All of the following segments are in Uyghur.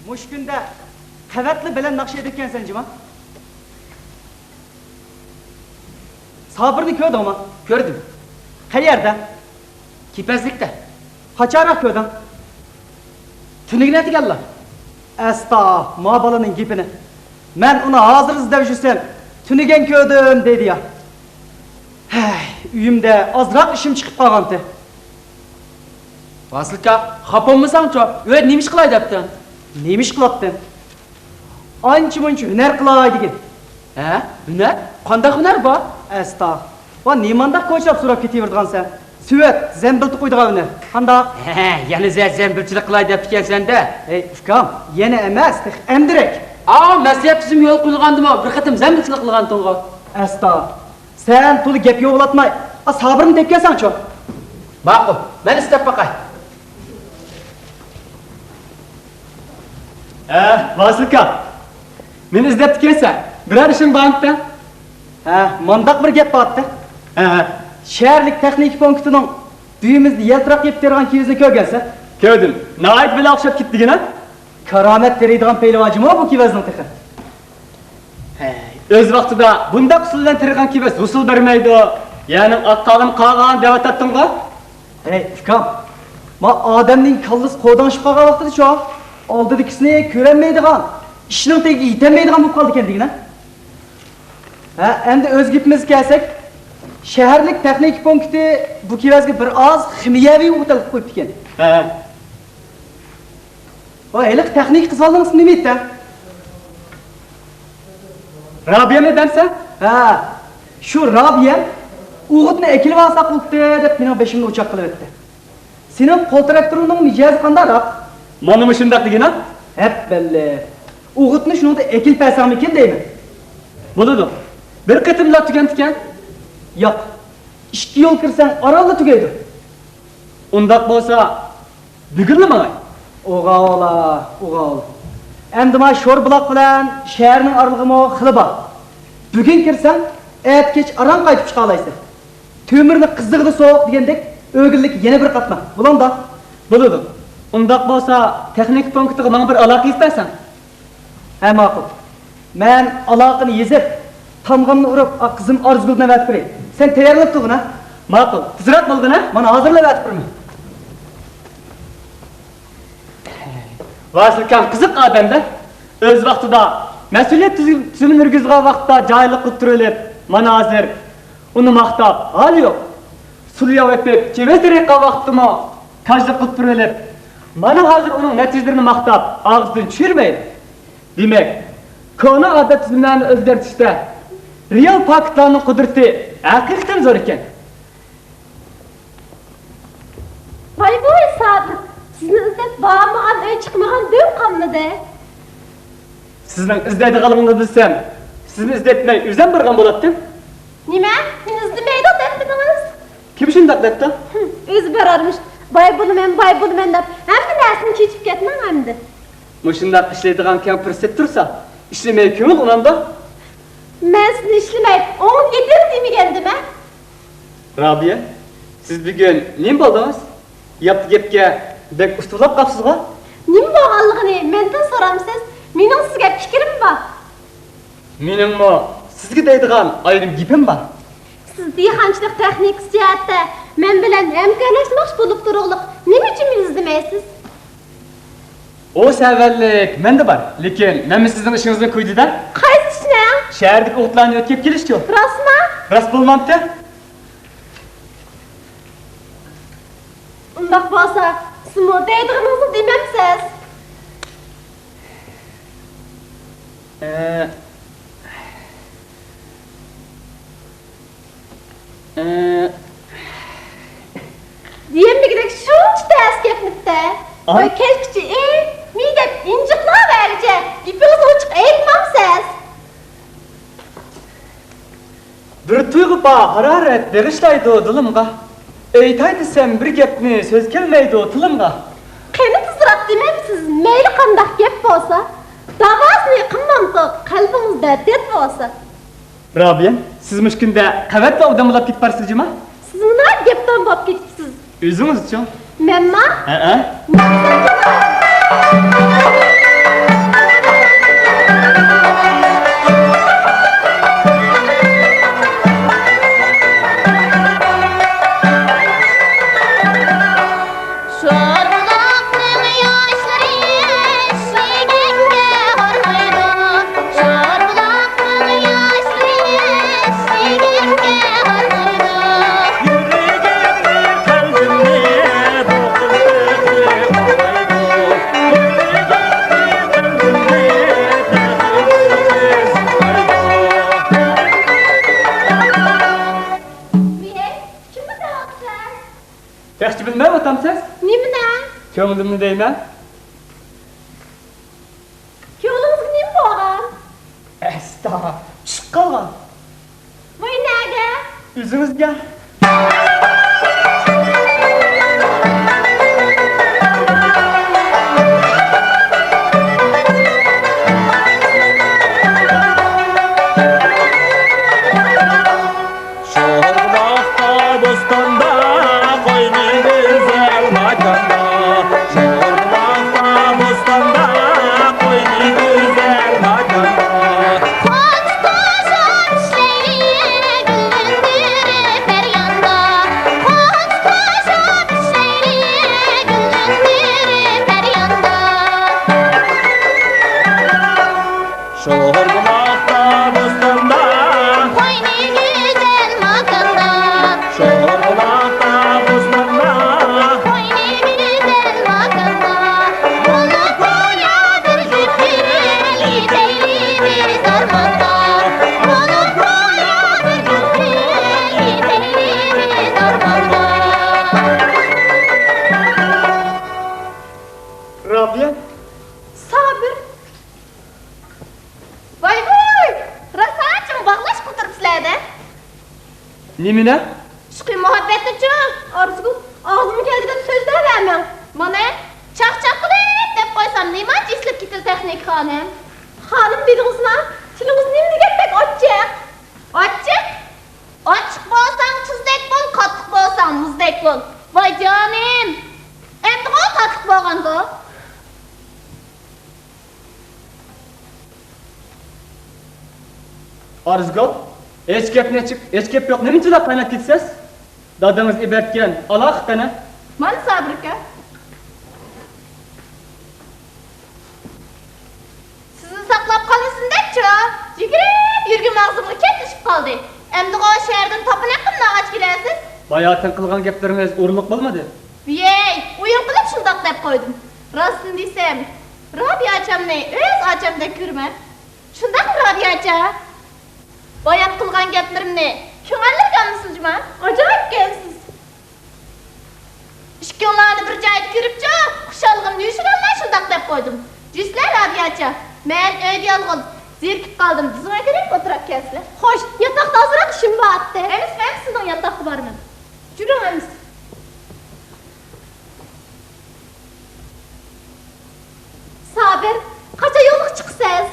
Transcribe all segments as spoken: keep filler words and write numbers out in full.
مۇشۇ كۈندە قەۋەتلا بەلەن ناخشا ئېيتىدىكەنسەن جۇما. سابىرنى كۆردۈڭمۇ؟ كۆردۈم. قەيەردە؟ كېپەزلىكتە. قاچانراق كۆردۈڭ؟ تۈنۈگۈن ئەتىگەنلا. ئەستا، ما بالىنىڭ گېپىنى. مەن ئۇنى ھازىر ئىزدەپ يۈرسەم، تۈنۈگۈن كۆردۈم دەيدۇ يا. ھەي، ئۆيۈمدە ئازراق ئىشىم چىقىپ قالغانتى. ۋاسىلكا، خاپا بولمىساڭچۇ؟ ئۆيدە نېمە ئىش قىلاي دەپتىڭ؟ نېمە ئىش قىلاتتىم؟ ئانچە-مۇنچە ھۈنەر قىلاي دېگىن. ھە؟ ھۈنەر؟ قانداق ھۈنەر بار؟ ئەستا، ۋا نېمانداق كوچىلاپ سوراپ كېتىۋېرىدىغانسەن؟ سېۋەت، زەمبىل توقۇيدىغان ھۈنەر. قانداق؟ ھە، يەنە زە-، زەمبىلچىلىك قىلاي دەپتىكەنسەن-دە. ھەي، ئۇكام، يەنە ئەمەس، تېخى ئەمدىرەك. ئا، مەسلىھەت تۈزۈم يولغا قويۇلغاندىمۇ بىر قېتىم زەمبىلچىلىك قىلغانتىڭغۇ؟ ئەستا، سەن تولا گەپ يوغىلاتماي، ئا، سابىرنى دەپ كەلسەڭچۇ. ماقۇل، مەن ئىستەپ باقاي. ھە، ۋاسىلكا، مېنى ئىزدەپتىكەنسەن، بىرەر ئىشىڭ بارمىكەن؟ ھە، مانداق بىر گەپ بارتتى. ھە. شەھەرلىك تېخنىكا پونكىتىنىڭ دۈيىمىزدە يەلتىراق يېپىپ تېرىغان كىۋىزنى كۆرگەنسەن؟ كۆردۈم. ناھايىتى بىلەن ئوخشاپ كېتىدىكەن-ھە. كارامەت تېرىيدىغان پەيلى بار جۇمۇ بۇ كىۋىزنىڭ تېخى. ھەي، ئۆز ۋاقتىدا بۇنداق ئۇسۇل بىلەن تېرىغان كىۋىز ھوسۇل بەرمەيدۇ. يەنىڭ ئاق قالغىنى قالغان دەۋاتاتتىڭغۇ؟ ھەي، ئۇكام، ما ئادەمنىڭ كاللىسى قورداڭشىپ قالغان ۋاقتىدىچۇ، ئالدىدىكىسىنى كۆرەلمەيدىغان، ئىشنىڭ تېگىگە يېتەلمەيدىغان بولۇپ قالىدىكەن دېگىنە. ھە، ئەمدى ئۆز گېپىمىزگە كەلسەك، شەھەرلىك تېخنىكا پونكىتى بۇ كىۋەزگە بىر ئاز خىمىيەۋى ئوغۇت ھەل قىلىپ قويۇپتىكەن. ھە. ۋاي، ھېلىقى تېخنىكا قىز بالىنىڭ ئىسمى نېمە ئىدى؟ رابىيەمۇ دەمسەن؟ ھە، شۇ رابىيەم ئوغۇتنى ئەكېلىۋالساق بوپتۇ دەپ مېنىڭ بېشىمنى ئوچاق قىلىۋەتتى. سېنىڭ قول تىراكتورۇڭنىڭ مىجەزى قانداقراق؟ مانا مۇشۇنداق دېگىنە. ھەپبەللى. ئوغۇتنى شۇنىڭدا ئەكېلىپ بەرسەڭمىكىن دەيمەن. بولىدۇ. بىر قېتىملا تۈگەمدىكەن؟ ياق. ئىككى يول كىرسەڭ ئارانلا تۈگەيدۇ. ئۇنداق بولسا، بۈگۈنلا ماڭاي. ئوغاۋلا، ئوغاۋلا. ئەمدى ما شور بۇلاق بىلەن شەھەرنىڭ ئارىلىقىمۇ خېلى بار. بۈگۈن كىرسەڭ، ئەتە كەچ ئاران قايتىپ چىقالايسەن. تۆمۈرنى قىزىغىدا سوق دېگەندەك، ئۆگۈنلۈككە يەنە بىر قاتناق. بولامدا؟ بولىدۇ. ئۇنداق بولسا، تېخنىكا پونكىتىغا ماڭا بىر ئالاقە يېزىپ بەرسەڭ. ھە، ماقۇل. مەن ئالاقىنى يېزىپ، تامغامنى ئۇرۇپ، ئا، قىزىم ئارزۇگۈلنى ئەۋەتىپ بېرەي. سەن تەييارلىنىپ تۇرغىن، ھە؟ ماقۇل. تېزرەك بولغىن، ھە؟ مانا ھازىرلا ئەۋەتىپ بېرىمەن. ۋاسىلكام قىزىق ئادەمدە. ئۆز ۋاقتىدا مەسئۇلىيەت تۈزۈم-، تۈزۈمىنى يۈرگۈزىدىغان ۋاقىتتا جاھىللىق قىلىپ تۇرۇۋېلىپ، مانا ھازىر ئۇنى ماختاپ ھالى يوق. سۇلياۋ ئېپىپ، چېۋەز تېرىققان ۋاقتىمۇ كاجلىق قىلىپ تۇرۇۋېلىپ، مانا ھازىر ئۇنىڭ نەتىجىلىرىنى ماختاپ ئاغزىدىن چۈشۈرمەيدۇ. دېمەك، كونا ئادەت تۈزۈملەرنى ئۆزگەرتىشتە رېئال پاكىتلارنىڭ قۇدرىتى ھەقىقەتەن زور ئىكەن. ۋاي ۋۇي سابىر، سىزنى ئىزدەپ بارمىغان ئۆي چىقمىغان دۈم قاملىدى. سىزنىڭ ئىزدەيدىغانلىقىڭىزنى بىلسەم، سىزنى ئىزدەتمەي ئۆزۈم بارغان بولاتتىم. نېمە؟ مېنى ئىزدىمەيدۇ دەپمىدىڭىز؟ كىم شۇنداق دەپتۇ؟ ھىم، ئۆزى بارارمىش. باي بولىمەن، باي بولىمەن دەپ ھەممە نەرسىنى چېچىپ كەتمەڭ ئەمدى. مۇشۇنداق ئىشلەيدىغان كەڭ پۇرسەت تۇرسا، ئىشلىمەي كۆڭۈل ئۇنامدۇ؟ مەن سىزنى ئىشلىمەي ئوڭ ئېتىڭ دېمىگەندىمەن. رابىيە، سىز بۈگۈن نېمە بولدىڭىز؟ ياپتى گەپكە بەك ئۇستىلاپ قاپسىزغۇ؟ نېمە بولغانلىقىنى مەندىن سورامسىز؟ مېنىڭ سىزگە پىكرىم بار. مېنىڭمۇ سىزگە دەيدىغان ئايرىم گېپىم بار. سىز دېھقانچىلىق تېخنىكىسى جەھەتتە مەن بىلەن ھەمكارلاشماقچى بولۇپ تۇرۇقلۇق نېمە ئۈچۈن مېنى ئىزدىمەيسىز؟ ئۇ سەۋەنلىك مەندە بار، لېكىن مەنمۇ سىزنىڭ ئىشىڭىزنى كويدىدا. قايسى ئىشنىڭ؟ شەھەردىكى ئوتلارنى يۆتكەپ كېلىشچۇ. راستمۇ؟ راست بولمامتى؟ ئۇنداق بولسا، سىزمۇ دەيدىغىنىڭىزنى دېمەمسىز؟ ئە، ئە. دېيەلمىگۈدەك شۇنچە تەس گەپمىدە. ئاي. ۋاي، كەچكىچە ئېي، مىدەپ ئىنجىقلاۋەرگۈچە گېپىڭىزنى ئوچۇق ئېيتمامسىز؟ بىر تۇيغۇ بار ھارارەت بېغىشلايدۇ دىلىمغا. ئېيتاي دېسەم بىر گەپنى سۆز كەلمەيدۇ تىلىمغا. قېنى تېزراق دېمەمسىز، مەيلى قانداق گەپ بولسا. داۋاسىنى قىلمامتۇق، قەلبىڭىزدە دەرد بولسا. رابىيە، سىز مۇشۇ كۈندە قەۋەتلا ئوبدان بولاپ كېتىپ بارسىز جۇما؟ سىزمۇ ناھايىتى گەپدان بولۇپ كېتىپسىز. ئۆزىڭىزچۇ؟ مەنما؟ ھەئە. مەن نېمىنى؟ كۆڭلۈمنى دەيمەن. كۆڭلىڭىزگە نېمە بولغان؟ ئەستا، چۈشۈپ قالغان. ۋاي، نەگە؟ ئۆزىڭىزگە. شوربۇلاقتا، بوستاندا، قوينى گۈزەل ماكاندا. شوربۇلاقتا، بوستاندا، قوينى گۈزەل ماكاندا. قوچ قوشۇپ ئىشلەيلى، گۈللەندۈرۈپ ھەر ياندا. قوچ قوشۇپ ئىشلەيلى، گۈللەندۈرۈپ ھەر ياندا. شوربۇلاقتا، بوستاندا. قوينى گۈزەل ماكاندا. شوربۇلاقتا، بوستاندا. قوينى گۈزەل ماكاندا. بولۇپ گويا بىر جۈپ گۈل، يېتەيلى بىز ئارمانغا. بولۇپ گويا بىر جۈپ گۈل، يېتەيلى بىز ئارمانغا. رابىيە. سابىر. ۋاي ۋاي! راسا چىڭ باغلاشقا ئولتۇرۇپسىلەر-دە. نېمىنى؟ ئىشقىي مۇھەببەتنىچۇ؟ ئارزۇگۈل، ئاغزىمغا كەلگىنىنى سۆزلەۋەرمەڭ. مانا، چاقچاق قىلىپ دەپ قويسام، نېمانچە ئېسىلىپ كېتىدۇ تېخنىكا خانىم؟ خانىم دېدىڭىزما؟ تىلىڭىز نېمە دېگەندەك ئاچچىق؟ ئاچچىق؟ ئاچچىق بولساڭ تۇزدەك بول، قاتتىق بولساڭ مۇزدەك بول. ۋاي جانىم! ئەمدىغۇ تاتلىق بولغاندۇ؟ ئارزۇگۈل، ھېچ گەپنى ئېچىپ، ھېچ گەپ يوق، نېمىنچىلا قايناپ كېتىسىز؟ دادىڭىز ئېبەرتكەن ئالاقە قېنى؟ مانا سابىر ئاكا. سىزنى ساقلاپ قالمىسۇن دەپچۇ، يۈگۈرۈپ يۈرگىنىم ئاغزىمغا كەتلىشىپ قالدى. ئەمدىغۇ شەھەردىن تاپىنى قىمناغاچ كېلەرسىز. باياتىن قىلغان گەپلىرىڭىز ئورۇنلۇق بولمىدى. ۋىيەي، ئويۇن قىلىپ شۇنداق دەپ قويدۇم. راستىنى دېسەم، رابىيە ئاچامنى ئۆز ئاچامدەك كۆرىمەن. شۇنداقمۇ، رابىيە ئاچا؟ بايام قىلغان گەپلىرىمنى كۆڭۈللىرىگە ئالمىسۇن جۇما. ئاجايىپكەنسىز. ئىككىڭلارنى بىر جايدا كۆرۈپچۇ، خۇشاللىقىمنى يوشۇرالماي شۇنداق دەپ قويدۇم. يۈرسىلە، رابىيە ئاچا، مەن ئۆيدە يالغۇز زېرىكىپ قالدىم، دېزىڭە كىرىپ ئولتۇراپ كەلسىلە. خوش، ياتاقتا ئازراق ئىشىم بار ئاتتى. ئەمىسە، مەن سىزنىڭ ياتاققا بارىمەن. جۈرۈڭ ئەمىسە. سابىر، قاچان يولغا چىقىسىز؟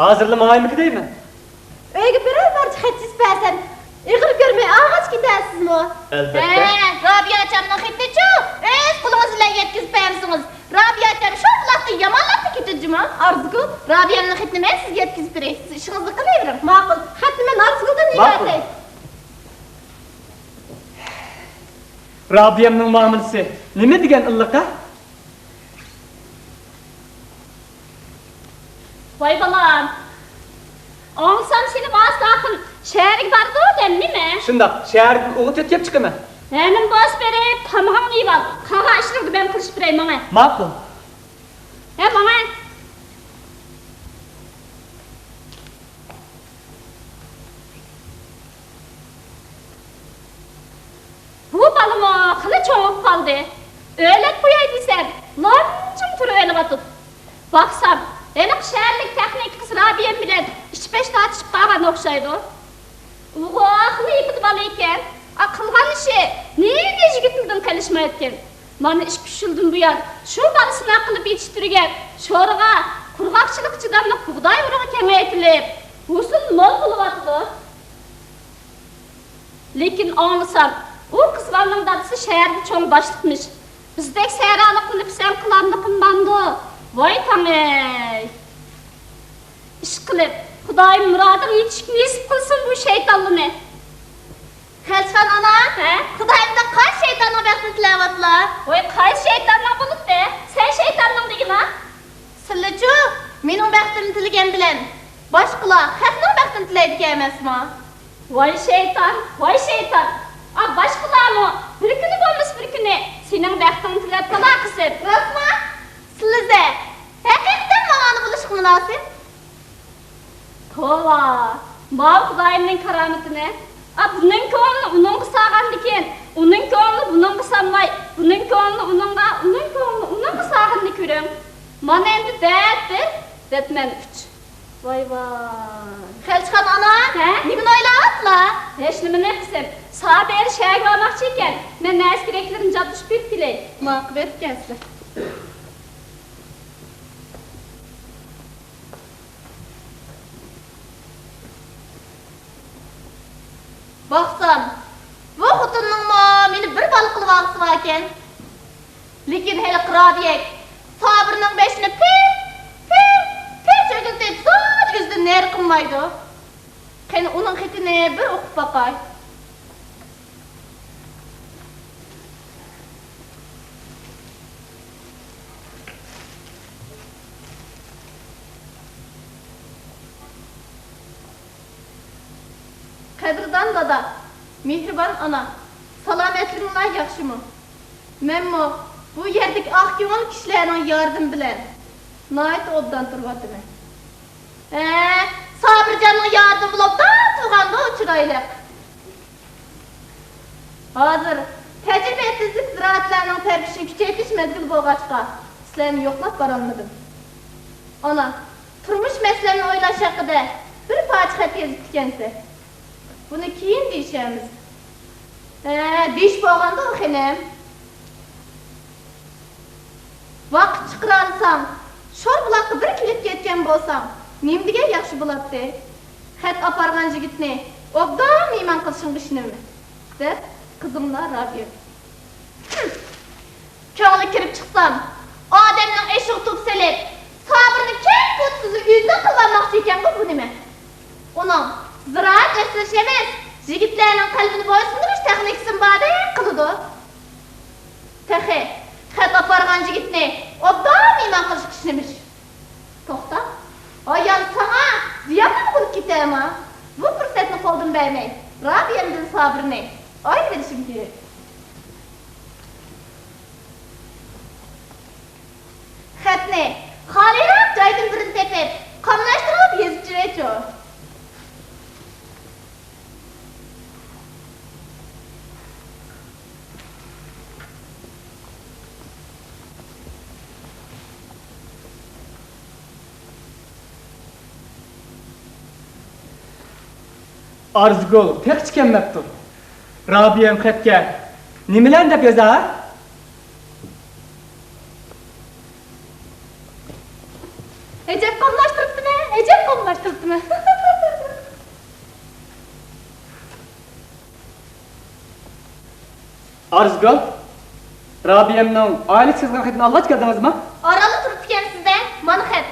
ھازىرلا ماڭايمىكى دەيمەن. ئۆيگە بىرەر پارچە خەت يېزىپ بەرسەم، ئېغىر كۆرمەي ئالغاچ كېتەرسىزمۇ؟ ئەلۋەتتە. ھە، رابىيە ئاچامنىڭ خېتىنىچۇ، ئۆز قولىڭىز بىلەن يەتكۈزۈپ بەرمىسىڭىز، رابىيە ئاچام شۇ بۇلاقتا يامانلاپلا كېتىدۇ جۇما. ئارزۇگۈل. رابىيەمنىڭ خېتىنى مەن سىزگە يەتكۈزۈپ بېرەي، سىز ئىشىڭىزنى قىلىۋېرىڭ. ماقۇل، خەتنى مەن ئارزۇگۈلدىن ماقۇل. يېۋەتەي. رابىيەمنىڭ مۇئامىلىسى نېمە دېگەن ئىللىق ھە؟ ۋاي بالام، ئاڭلىسام سېنى ۋاسىتە ئاخۇن شەھەرگە بارىدۇ دەم نېمە؟ شۇنداق، شەھەردىن ئوغۇت يۆتكەپ چىقىمەن. ھەممىنى باسىپ بېرىپ، تامىقىڭنى يېۋال، قالغان ئىشلىرىڭنى مەن قىلىشىپ بېرەي، ماڭە. ماقۇل. ھە، ماڭە. بۇ بالىمۇ خېلى چوڭىيىپ قالدى. ئۆرلەپ قوياي دېسەم، لانجىڭ تۇرۇۋېلىۋاتىدۇ. باقسام، ھېلىقى شەھەرلىك تېخنىك قىز رابىيەم بىلەن ئىچ-پەش تارتىشىپ قالغان ئوخشايدۇ. ئۇغۇ خېلى يېپىدە بالا ئىكەن. ئا، قىلغان ئىشى نېمە يىگىتىمدىن قېلىشمايدىكەن. مانا ئىككى-ئۈچ يىلدىن بۇيان شۇ بالىسىنى قىلىپ يېتىشتۈرگەن شورىغا قۇرغاقچىلىققا چىداملىق بۇغداي ئۇرۇغى كېڭەيتىلىپ، ھوسۇل مول بولۇۋاتىدۇ. لېكىن ئاڭلىسام، ئۇ قىزلارنىڭ دادىسى شەھەردە چوڭ باشلىقمىش. بىزدەك سەھرالىقنى پىسەنت قىلارمىكىن ماندۇ؟ ۋاي تاڭ-ئەي! ئىشقىلىپ، خۇدايىم مۇرادىغا يېتىشكە نېسىپ قىلسۇن بۇ شەيتانلىنى. خەلچىخان ئانا، ھە؟ خۇدايىمدىن قايسى شەيتاننىڭ بەختىنى تىلەۋاتلا؟ ۋاي، قايسى شەيتاننىڭ بولۇپتۇ؟ سەن شەيتاننىڭ دېگىنا؟ سىلىچۇ، مېنىڭ بەختىمنى تىلىگەن بىلەن باشقىلار خەقنىڭ بەختىنى تىلەيدىكەن ئەمەسمۇ؟ ۋاي شەيتان، ۋاي شەيتان! ئا، باشقىلارمۇ بىر كۈنى بولمىسا بىر كۈنى سېنىڭ بەختىڭنى تىلەپ قالا قىزىم. راستما؟ سىلىزە ھەقىقەتەن ماڭا ئانا بولۇشقا مۇناسىپ. توۋا، ماۋۇ خۇدايىمنىڭ كارامىتىنى. ئا، بۇنىڭ كۆڭلىنى ئۇنىڭغا سالغاندىكىن، ئۇنىڭ كۆڭلىنى بۇنىڭغا سالماي، بۇنىڭ كۆڭلىنى ئۇنىڭغا، ئۇنىڭ كۆڭلىنى ئۇنىڭغا سالغىنىنى كۆرۈڭ. مانا ئەمدى دەپ بىر، دەپ مەن ئۈچ. ۋاي ۋاي. خەلچىخان ئانا، ھە؟ نېمىنى ئويلاۋاتىلا؟ ھېچنېمىنى قىزىم. سابىر شەھەرگە بارماقچى ئىكەن. مەن نەرسە كېرەكلىرىنى جابدۇرۇپ بېرىپ كېلەي. ماقۇل، بېرىپ كەلسىلە. باقسام، بۇ خوتۇننىڭمۇ مېنى بىر بالا قىلىۋالغۇسى باركەن. لېكىن ھېلىقى رابىيەك سابىرنىڭ بېشىنى پىر، پىر، پىر چۆگۈلىتىپ زادى يۈزىدىن نېرى قىلمايدۇ. قېنى ئۇنىڭ خېتىنى بىر ئوقۇپ باقاي. قەدىردان دادا، مېھرىبان ئانا، سالامەتلىكىڭلار ياخشىمۇ؟ مەنمۇ بۇ يەردىكى ئاق كۆڭۈل كىشىلەرنىڭ ياردىمى بىلەن ناھايىتى ئوبدان تۇرۇۋاتىمەن. ھە، سابىرجاننىڭ ياردىمى بولۇپ ئوبدان تۇرغاندۇ، چىرايلىق. ھازىر تەجرىبە ئېتىزلىك زىرائەتلەرنىڭ تەركىشىنى كۈچەيتىش مەزگىلى بولغاچقا، سىلەرنى يوقلاپ بارالمىدىم. ئانا، تۇرمۇش مەسىلەمنى ئويلاش ھەققىدە بىر پارچە خەت يېزىپتىكەنسەن. بۇنى كېيىن دېيىشەرمىز. ھە، دېيىش بولغاندۇ، خېنىم. ۋاقىت چىقىرالىساڭ، شور بۇلاققا بىر كېلىپ كەتكەن بولساڭ، نېمە دېگەن ياخشى بولاتتى. خەت ئاپارغان يىگىتنى ئوبدان مېھمان قىلىشىڭغا ئىشىنىمەن، دەپ قىزىڭلار رابىيە. كۆڭلى كىرىپ چىقسام، ئادەمنىڭ ئېشىغا توپ سېلىپ، سابىرنى كەم كوتىسىز ئۆزىنىڭ قىلىۋالماقچى ئىكەنغۇ بۇ نېمە؟ ئۇنىڭ زىرائەت ئۆستۈرۈش ئەمەس، يىگىتلەرنىڭ قەلبىنى بويسۇندۇرۇش تېخنىكىسىمۇ باردەك قىلىدۇ. تېخى خەت ئاپارغان يىگىتنى ئوبدان مېھمان قىلىشقا ئىشىنىمىش. توختا، ئايال ساڭا زىيانلىق بولۇپ كېتەما؟ بۇ پۇرسەتنى قولدىن بەرمەي، رابىيەمدىن سابىرنى ئايرىۋېلىشىم كېرەك. خەتنى خالىيراق جايدىن بىرنى تېپىپ، قاملاشتۇرۇپ يېزىپ چىقىۋەتچۇ. ئارزۇگۈل تېخىچە كەلمەپتۇ. رابىيەم خەتكە نېمىلەرنى دەپ يازار؟ ئەجەب قاملاشتۇرۇپتىمەن، ئەجەب قاملاشتۇرۇپتىمەن. ئارزۇگۈل، رابىيەمنىڭ ئائىلىسى يازغان خېتىنى ئالغاچ كەلدىڭىزمۇ؟ ئارانلا تۇرۇپتىكەنسىز-دە، مانا خەت.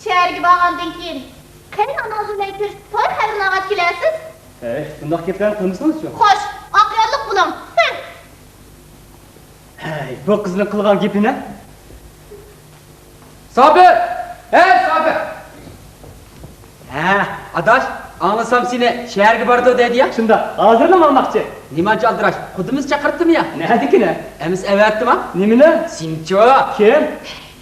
شەھەرگە بارغاندىن كېيىن، قېيىنئانىڭىز بىلەن كۆرۈشۈپ، توي خەۋىرىنى ئالغاچ كېلەرسىز. ھەي، بۇنداق گەپلەرنى قىلمىسىڭىزچۇ؟ خوش، ئاقيوللۇق بولۇڭ. ھەي، بۇ قىزنىڭ قىلغان گېپى نە؟ سابىر! ھەي، سابىر! ھە، ئاداش، ئاڭلىسام سېنى شەھەرگە بارىدۇ دەيدۇ يا؟ شۇنداق، ھازىرلا ماڭماقچى. نېمانچە ئالدىراش، قۇدىمىز چاقىرتتىمۇ يا؟ نەدىكىنە؟ ئەمىسە ئەۋەتتىما؟ نېمىنى؟ سېنىچۇ؟ كىم؟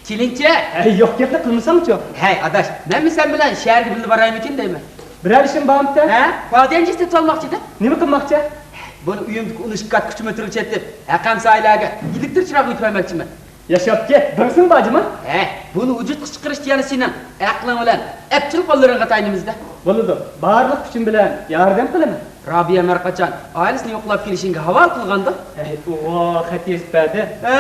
كېلىنچەك. ھەي، يوق گەپنى قىلمىساڭچۇ؟ ھەي، ئاداش، مەنمۇ سەن بىلەن شەھەرگە بىللە بارايمىكىن دەيمەن. بىرەر ئىشىم بارمىكەن؟ ھە؟ پادىيەنچە سېتىۋالماقچى ئىدىم. نېمە قىلماقچى؟ بۇنى ئۆيۈمدىكى ئۇن ئىشكاپ كۈچىمەترىگە چېتىپ، ھەقەم سايىلەرگە ئېلېكتىر چىراغ ئۆتۈۋەرمەكچىمەن. ياشاپ كەت، بىرسىڭ باجىما؟ ھە، بۇنى ۋۇجۇدقا چىقىرىشتا يەنە سېنىڭ ئەقلىڭ بىلەن ئەپچىل قوللىرىڭغا تايىنىمىز-دە. بولىدۇ، بارلىق كۈچۈم بىلەن ياردەم قىلىمەن. رابىيەم ھەرقاچان ئائىلىسىنى يوقلاپ كېلىشىڭگە ھاۋالە قىلغاندۇ. ھەي، ئۇ خەت يېزىپ بەردى. ھە،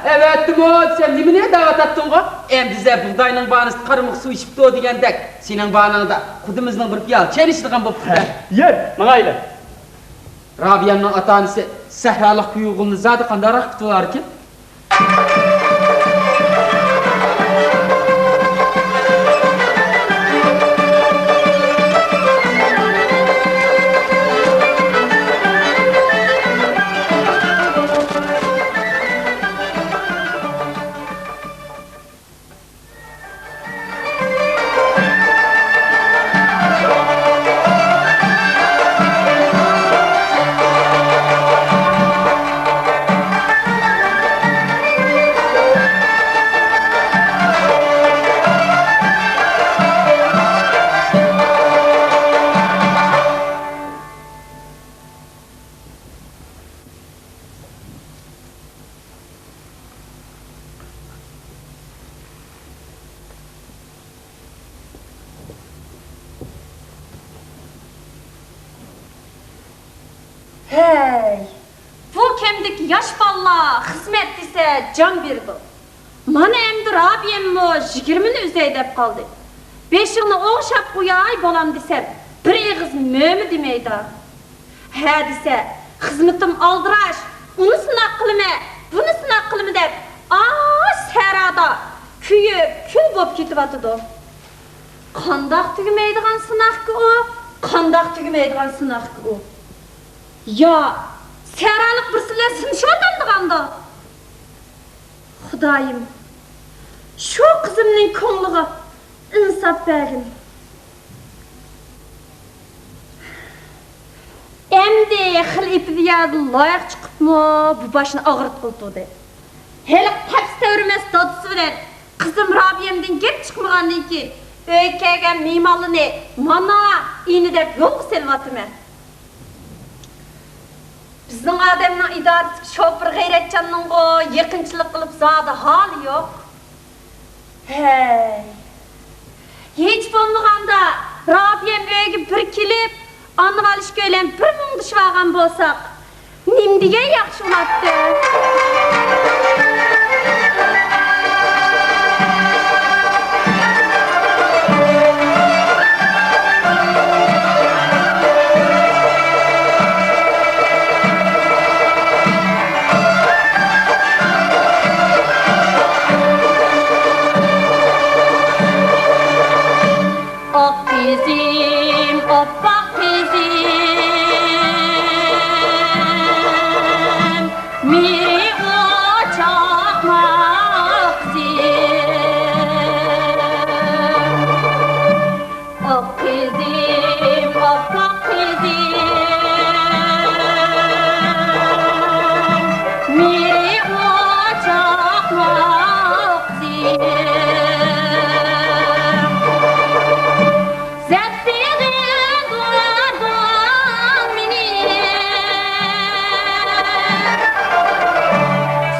ئەۋەتتىمۇ دېسەم، نېمىنى دەۋاتاتتىڭغۇ؟ ئەمدى زە بۇغداينىڭ بانىسىدا قارىمۇق سۇ ئىچىپتۇ دېگەندەك، سېنىڭ بانىڭدا قۇدىمىزنىڭ بىر پىيالە چاي ئىچىدىغان بوپتۇ. ھە، يۈر، ماڭايلى. رابىيەمنىڭ ئاتا-ئانىسى سەھرالىق كۈيئوغۇلنى زادى قانداقراق كۈتۈۋالاركىن؟ ھەي، بۇ كەمدىكى ياش بالىلار خىزمەت دېسە جان بېرىدۇ. مانا ئەمدى رابىيەممۇ يىگىرمىنى ئۈزەي دەپ قالدى. بېشىڭنى ئوڭشاپ قوياي بالام دېسەم، بىر ئېغىز مۆمە دېمەيدۇ. ھە دېسە، خىزمىتىم ئالدىراش، ئۇنى سىناق قىلىمەن، بۇنى سىناق قىلىمەن دەپ، ئاھ سەھرادا كۆيۈپ كۈل بولۇپ كېتىۋاتىدۇ. قانداق تۈگىمەيدىغان سىناقكى ئۇ؟ قانداق تۈگىمەيدىغان سىناقكى ئۇ؟ يا، سەھرالىق بىرسى بىلەن سىنىشىۋاتامدىغاندۇ؟ خۇدايىم، شۇ قىزىمنىڭ كۆڭلىگە ئىنساپ بەرگىن. ئەمدى خېلى ئېپىدىيادىن لايىق چىقىپمۇ بۇ باشنى ئاغرىتقىلى تۇردى. ھېلىقى تەپسى تەۋرىمەس دادىسى بىلەن قىزىم رابىيەمدىن گەپ چىقمىغاندىن كېيىن، ئۆيگە كەلگەن مېھمانلارنى مانا ئىنى دەپ يولغا سېلىۋاتىمەن. بىزنىڭ ئادەمنىڭ ئىدارىسىدىكى شوپۇر غەيرەتچاننىڭغۇ يېقىنچىلىق قىلىپ زادى ھالى يوق. ھەي، ھېچ بولمىغاندا رابىيەم ئۆيگە بىر كېلىپ، ئانىۋال ئىككىيلەن بىر مۇڭدىشىۋالغان بولساق، نېمە دېگەن ياخشى بولاتتى. ئاق قىزىم، ئاپئاق قىزىم، مېھرى ئوچۇق قىزىم. ئاق قىزىم، ئاپئاق قىزىم، مېھرى ئوچۇق قىزىم. زەپسېغىن دۇدۇم مېنى،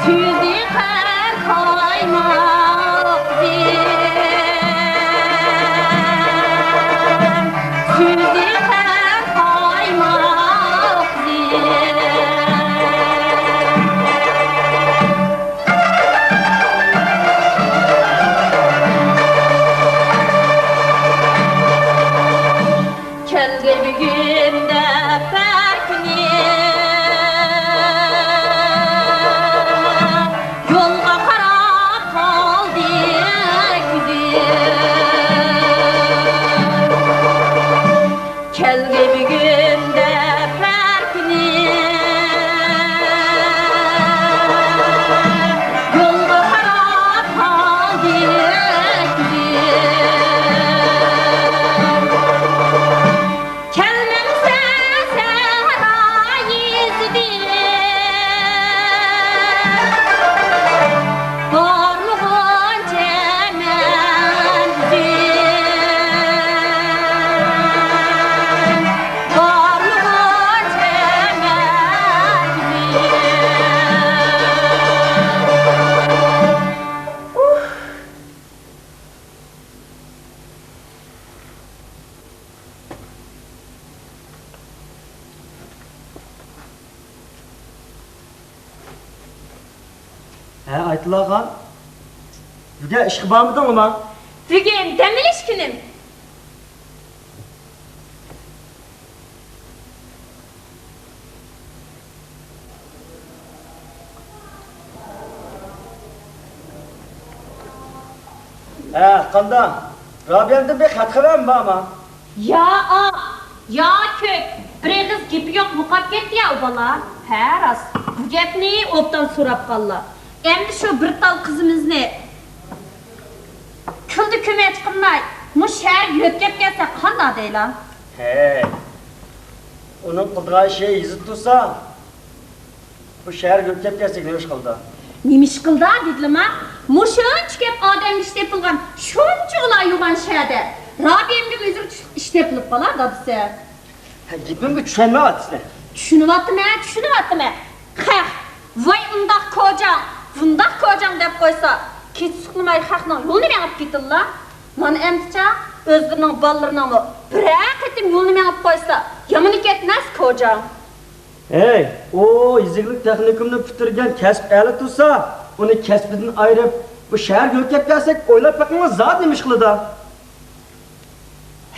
سۆزى قەر قايماق زىن، سۆزى قەر قايماق زىن. كەلدى بۈگۈن دەپەر كۈنى، يولغا قاراپ قالدى كۆزۈم. كەلدى بۈگۈن دەپەر كۈنى، يولغا قاراپ قالدى كۆزۈم. كەلمەمسەن سەھرا يېزىدىن، بارمىغۇم چەمەن ئۈزۈم، بارمىغۇم چەمەن ئۈزۈم. ھە، ئايتۇللاخان، بۈگۈن ئىشقا بارمىدىڭمۇ؟ بۈگۈن دەم ئېلىش كۈنۈم. ھە، قانداق؟ رابىيەمدىن بىر خەت خەۋەرمۇ بارمۇ؟ يا ئاق، يا كۆك، بىر ئېغىز گېپى يوق يوقاپ كەتتى يا ئۇ بالا. ھە، راست. بۇ گەپنى ئوبدان سوراپقانلا. ئەمدى شۇ بىر تال قىزىمىزنى كۈلدە كۆمەچ قىلماي، مۇشۇ شەھەرگە يۆتكەپ كەلسەك قانداق دەيلا؟ ھەي، ئۇنىڭ قىلىدىغان ئىشى يېزىدا تۇرسا، بۇ شەھەرگە يۆتكەپ كەلسەك نېمە ئىش قىلىدۇ؟ نېمە ئىش قىلىدۇ دېدىلىما؟ مۇشۇنچە كۆپ ئادەمگە ئىش تېپىلغان، شۇنچىغىلا يوغان شەھەردە رابىيەمگىمۇ ئۆزى ئىش تېپىلىپ قالار دادىسى. ھە، گېپىمگە چۈشەنمەيۋاتىسىلەر. چۈشىنىۋاتىمەن، چۈشىنىۋاتىمەن. خەق، ۋاي ئۇنداق كوجاڭ، بۇنداق كوجاڭ دەپ قويسا، كېچە ئۇخلىماي خەقنىڭ يولىنى مېڭىپ كېتىدىلا. مانا ئەمدىچە ئۆزلىرىنىڭ بالىلىرىنىڭمۇ بىرەر قېتىم يولىنى مېڭىپ قويسا، يامان كەتمەس كوجاڭ. ھەي، ئۇ يېزا ئىگىلىك تېخنىكومىنى پۈتتۈرگەن كەسىپ ئەلا تۇرسا، ئۇنى كەسپىدىن ئايرىپ، بۇ شەھەرگە يۆتكەپ كەلسەك، ئويلاپ بېقىڭلار، زادى نېمە ئىش قىلىدۇ؟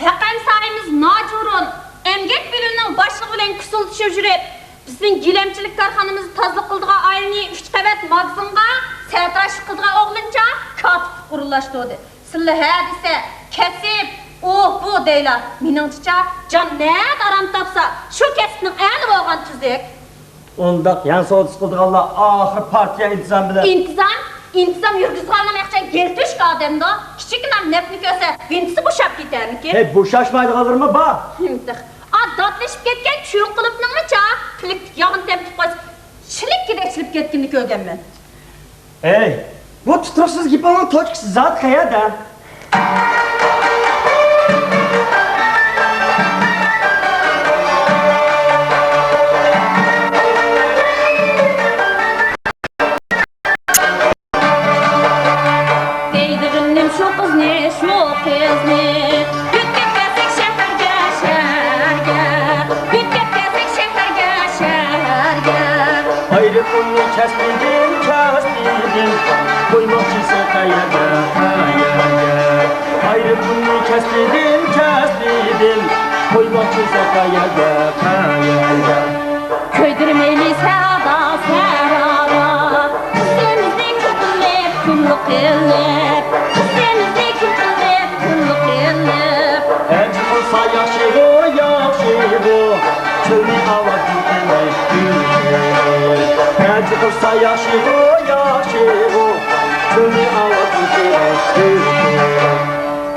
ھەققانىي ساھىبىمىز ناجۇرۇن ئەمگەك بۆلۈمىنىڭ باشلىقى بىلەن كۇسۇلدىشىپ يۈرۈپ، بىزنىڭ گىلەمچىلىك كارخانىمىزنى تازىلىق قىلىدىغان ئايلىنى ئۈچ قەۋەت ماگىزىنغا، سەتراش قىلىدىغان ئوغلۇنچە كاتىپلىق ئورۇنلاشتۇردى. سىلى ھە دېسە، كەسىپ، ئۇ، بۇ دەيلا. مېنىڭچىچە، جان نەدە ئارام تاپسا، شۇ كەسىپنىڭ ئەھلى بولغان تۈزۈك. ئۇنداق يەڭ سودىسى قىلىدىغانلار ئاخىر پارتىيە ئىنتىزام بىلەن. ئىنتىزام؟ ئىنتىزام يۈرگۈزىدىغانلارنىڭ ئەخچە يىرتىشقا ئادەمدۇ. كىچىككىنە نەپنى كۆرسە، ۋىنتىسى بوشاپ كېتەرمىكىن؟ ھەي، بوشاشمايدىغانلىرىمۇ بار. ھىم، تېخى. ئا، داتلىشىپ كەتكەن چۈۋۈڭقۇلۇپنىڭمۇ چا پىلىكتىك ياغنى تېمىتىپ قويسا، شىلىككىدەك شىلىپ كەتكىنىنى كۆرگەنمەن. ھەي، بۇ تۇتۇقسىز گېپىڭنىڭ توچكىسى زادى قەيەردە؟ دەيدىغىنىم شۇ قىزنى، شۇ قىزنى. يۆتكەپ كەلسەك شەھەرگە، شەھەرگە. يۆتكەپ كەلسەك شەھەرگە، شەھەرگە. ئايرىپ ئۇنى كەسپىدىن، كەسپىدىن، قويماقچىسەن قەيەرگە، قەيەرگە؟ ئايرىپ ئۇنى كەسپىدىن، كەسپىدىن، قويماقچىسەن قەيەرگە، قەيەرگە؟ كۆيدۈرمەيلى سەھرادا، سەھرادا. قىزىمىزنى كۈن قىلىپ، كۈنلۈك قىلىپ. قىزىمىزنى كۈن قىلىپ، كۈنلۈك قىلىپ. ھەج قىلسا ياخشىغۇ، ياخشىغۇ. چۆلنى ئاۋات ئېلىپ، ھەج قىلسا ياخشىغۇ، ياخشىغۇ. چۆلنى ئاۋات ئېلىپ،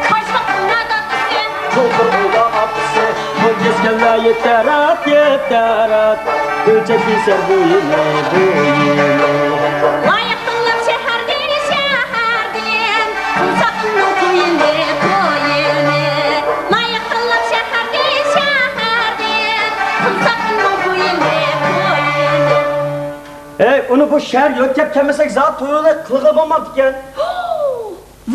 كاجلىق نادان ئىسى. چوڭقۇر ئويغا ئاپىسى. مول كەسكەنلەر يېتەرەت، يېتەرەت. ئۆلچەپ كېسەر بويىنى، بويىنى. لايىق تاللاپ شەھەردىن، شەھەردىن. قىلساقنىڭ تويىنى، تويىنى. لايىق تاللاپ شەھەردىن، شەھەردىن. قىلساقنىڭ تويىنى، تويىنى. ھەي، ئۇنى بۇ شەھەر يۆتكەپ كەلمىسەك، زادى تويىنى قىلغىلى بولماپتىكەن.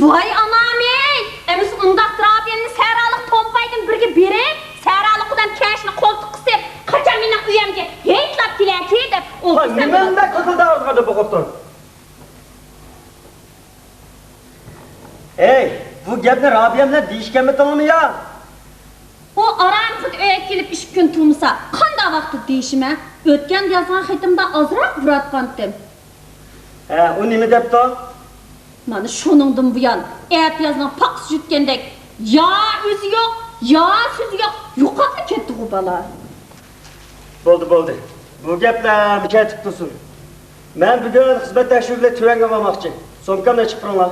ۋاي ئانام-ئەي! ئەمىسە ئۇنداقتا رابىيەمنى سەھرالىق تومپايدىن بىرگە بېرىپ، سەھرالىق ئادەم كەشنى قولتۇققا قىسىپ، قاچان مېنىڭ ئۆيەمگە ھېيتلاپ كېلەركى دەپ ۋاي، ئولتۇرسام نېمە بولاتتى. ئۇنداق قىلدى ئارزۇغا دەپ ئوقۇپتۇ؟ ھەي، بۇ گەپنى رابىيەم بىلەن دېيىشكەنمىدىڭلارمۇ يا؟ ئۇ ئاران خۇد ئۆيگە كېلىپ ئىككى كۈن تۇرمىسا، قانداق ۋاقىتتا دېيىشىمەن؟ ئۆتكەندە يازغان خېتىمدا ئازراق ئۇراتقانتىم. ھە، ئۇ نېمە دەپتۇ؟ مانا شۇنىڭدىن بۇيان، ئەتە يازنىڭ پاقىسى يۈتكەندەك، يا ئۆزى يوق، يا سۆزى يوق، يوقاپلا كەتتىغۇ بالا. بولدى، بولدى. بۇ گەپلەر كېتىپ تۇرسۇن. مەن بۈگۈن خىزمەت تەكشۈرۈۋېلىپ تۆۋەنگە بارماقچى. سومكامنى ئېچىپ بېرىڭلار.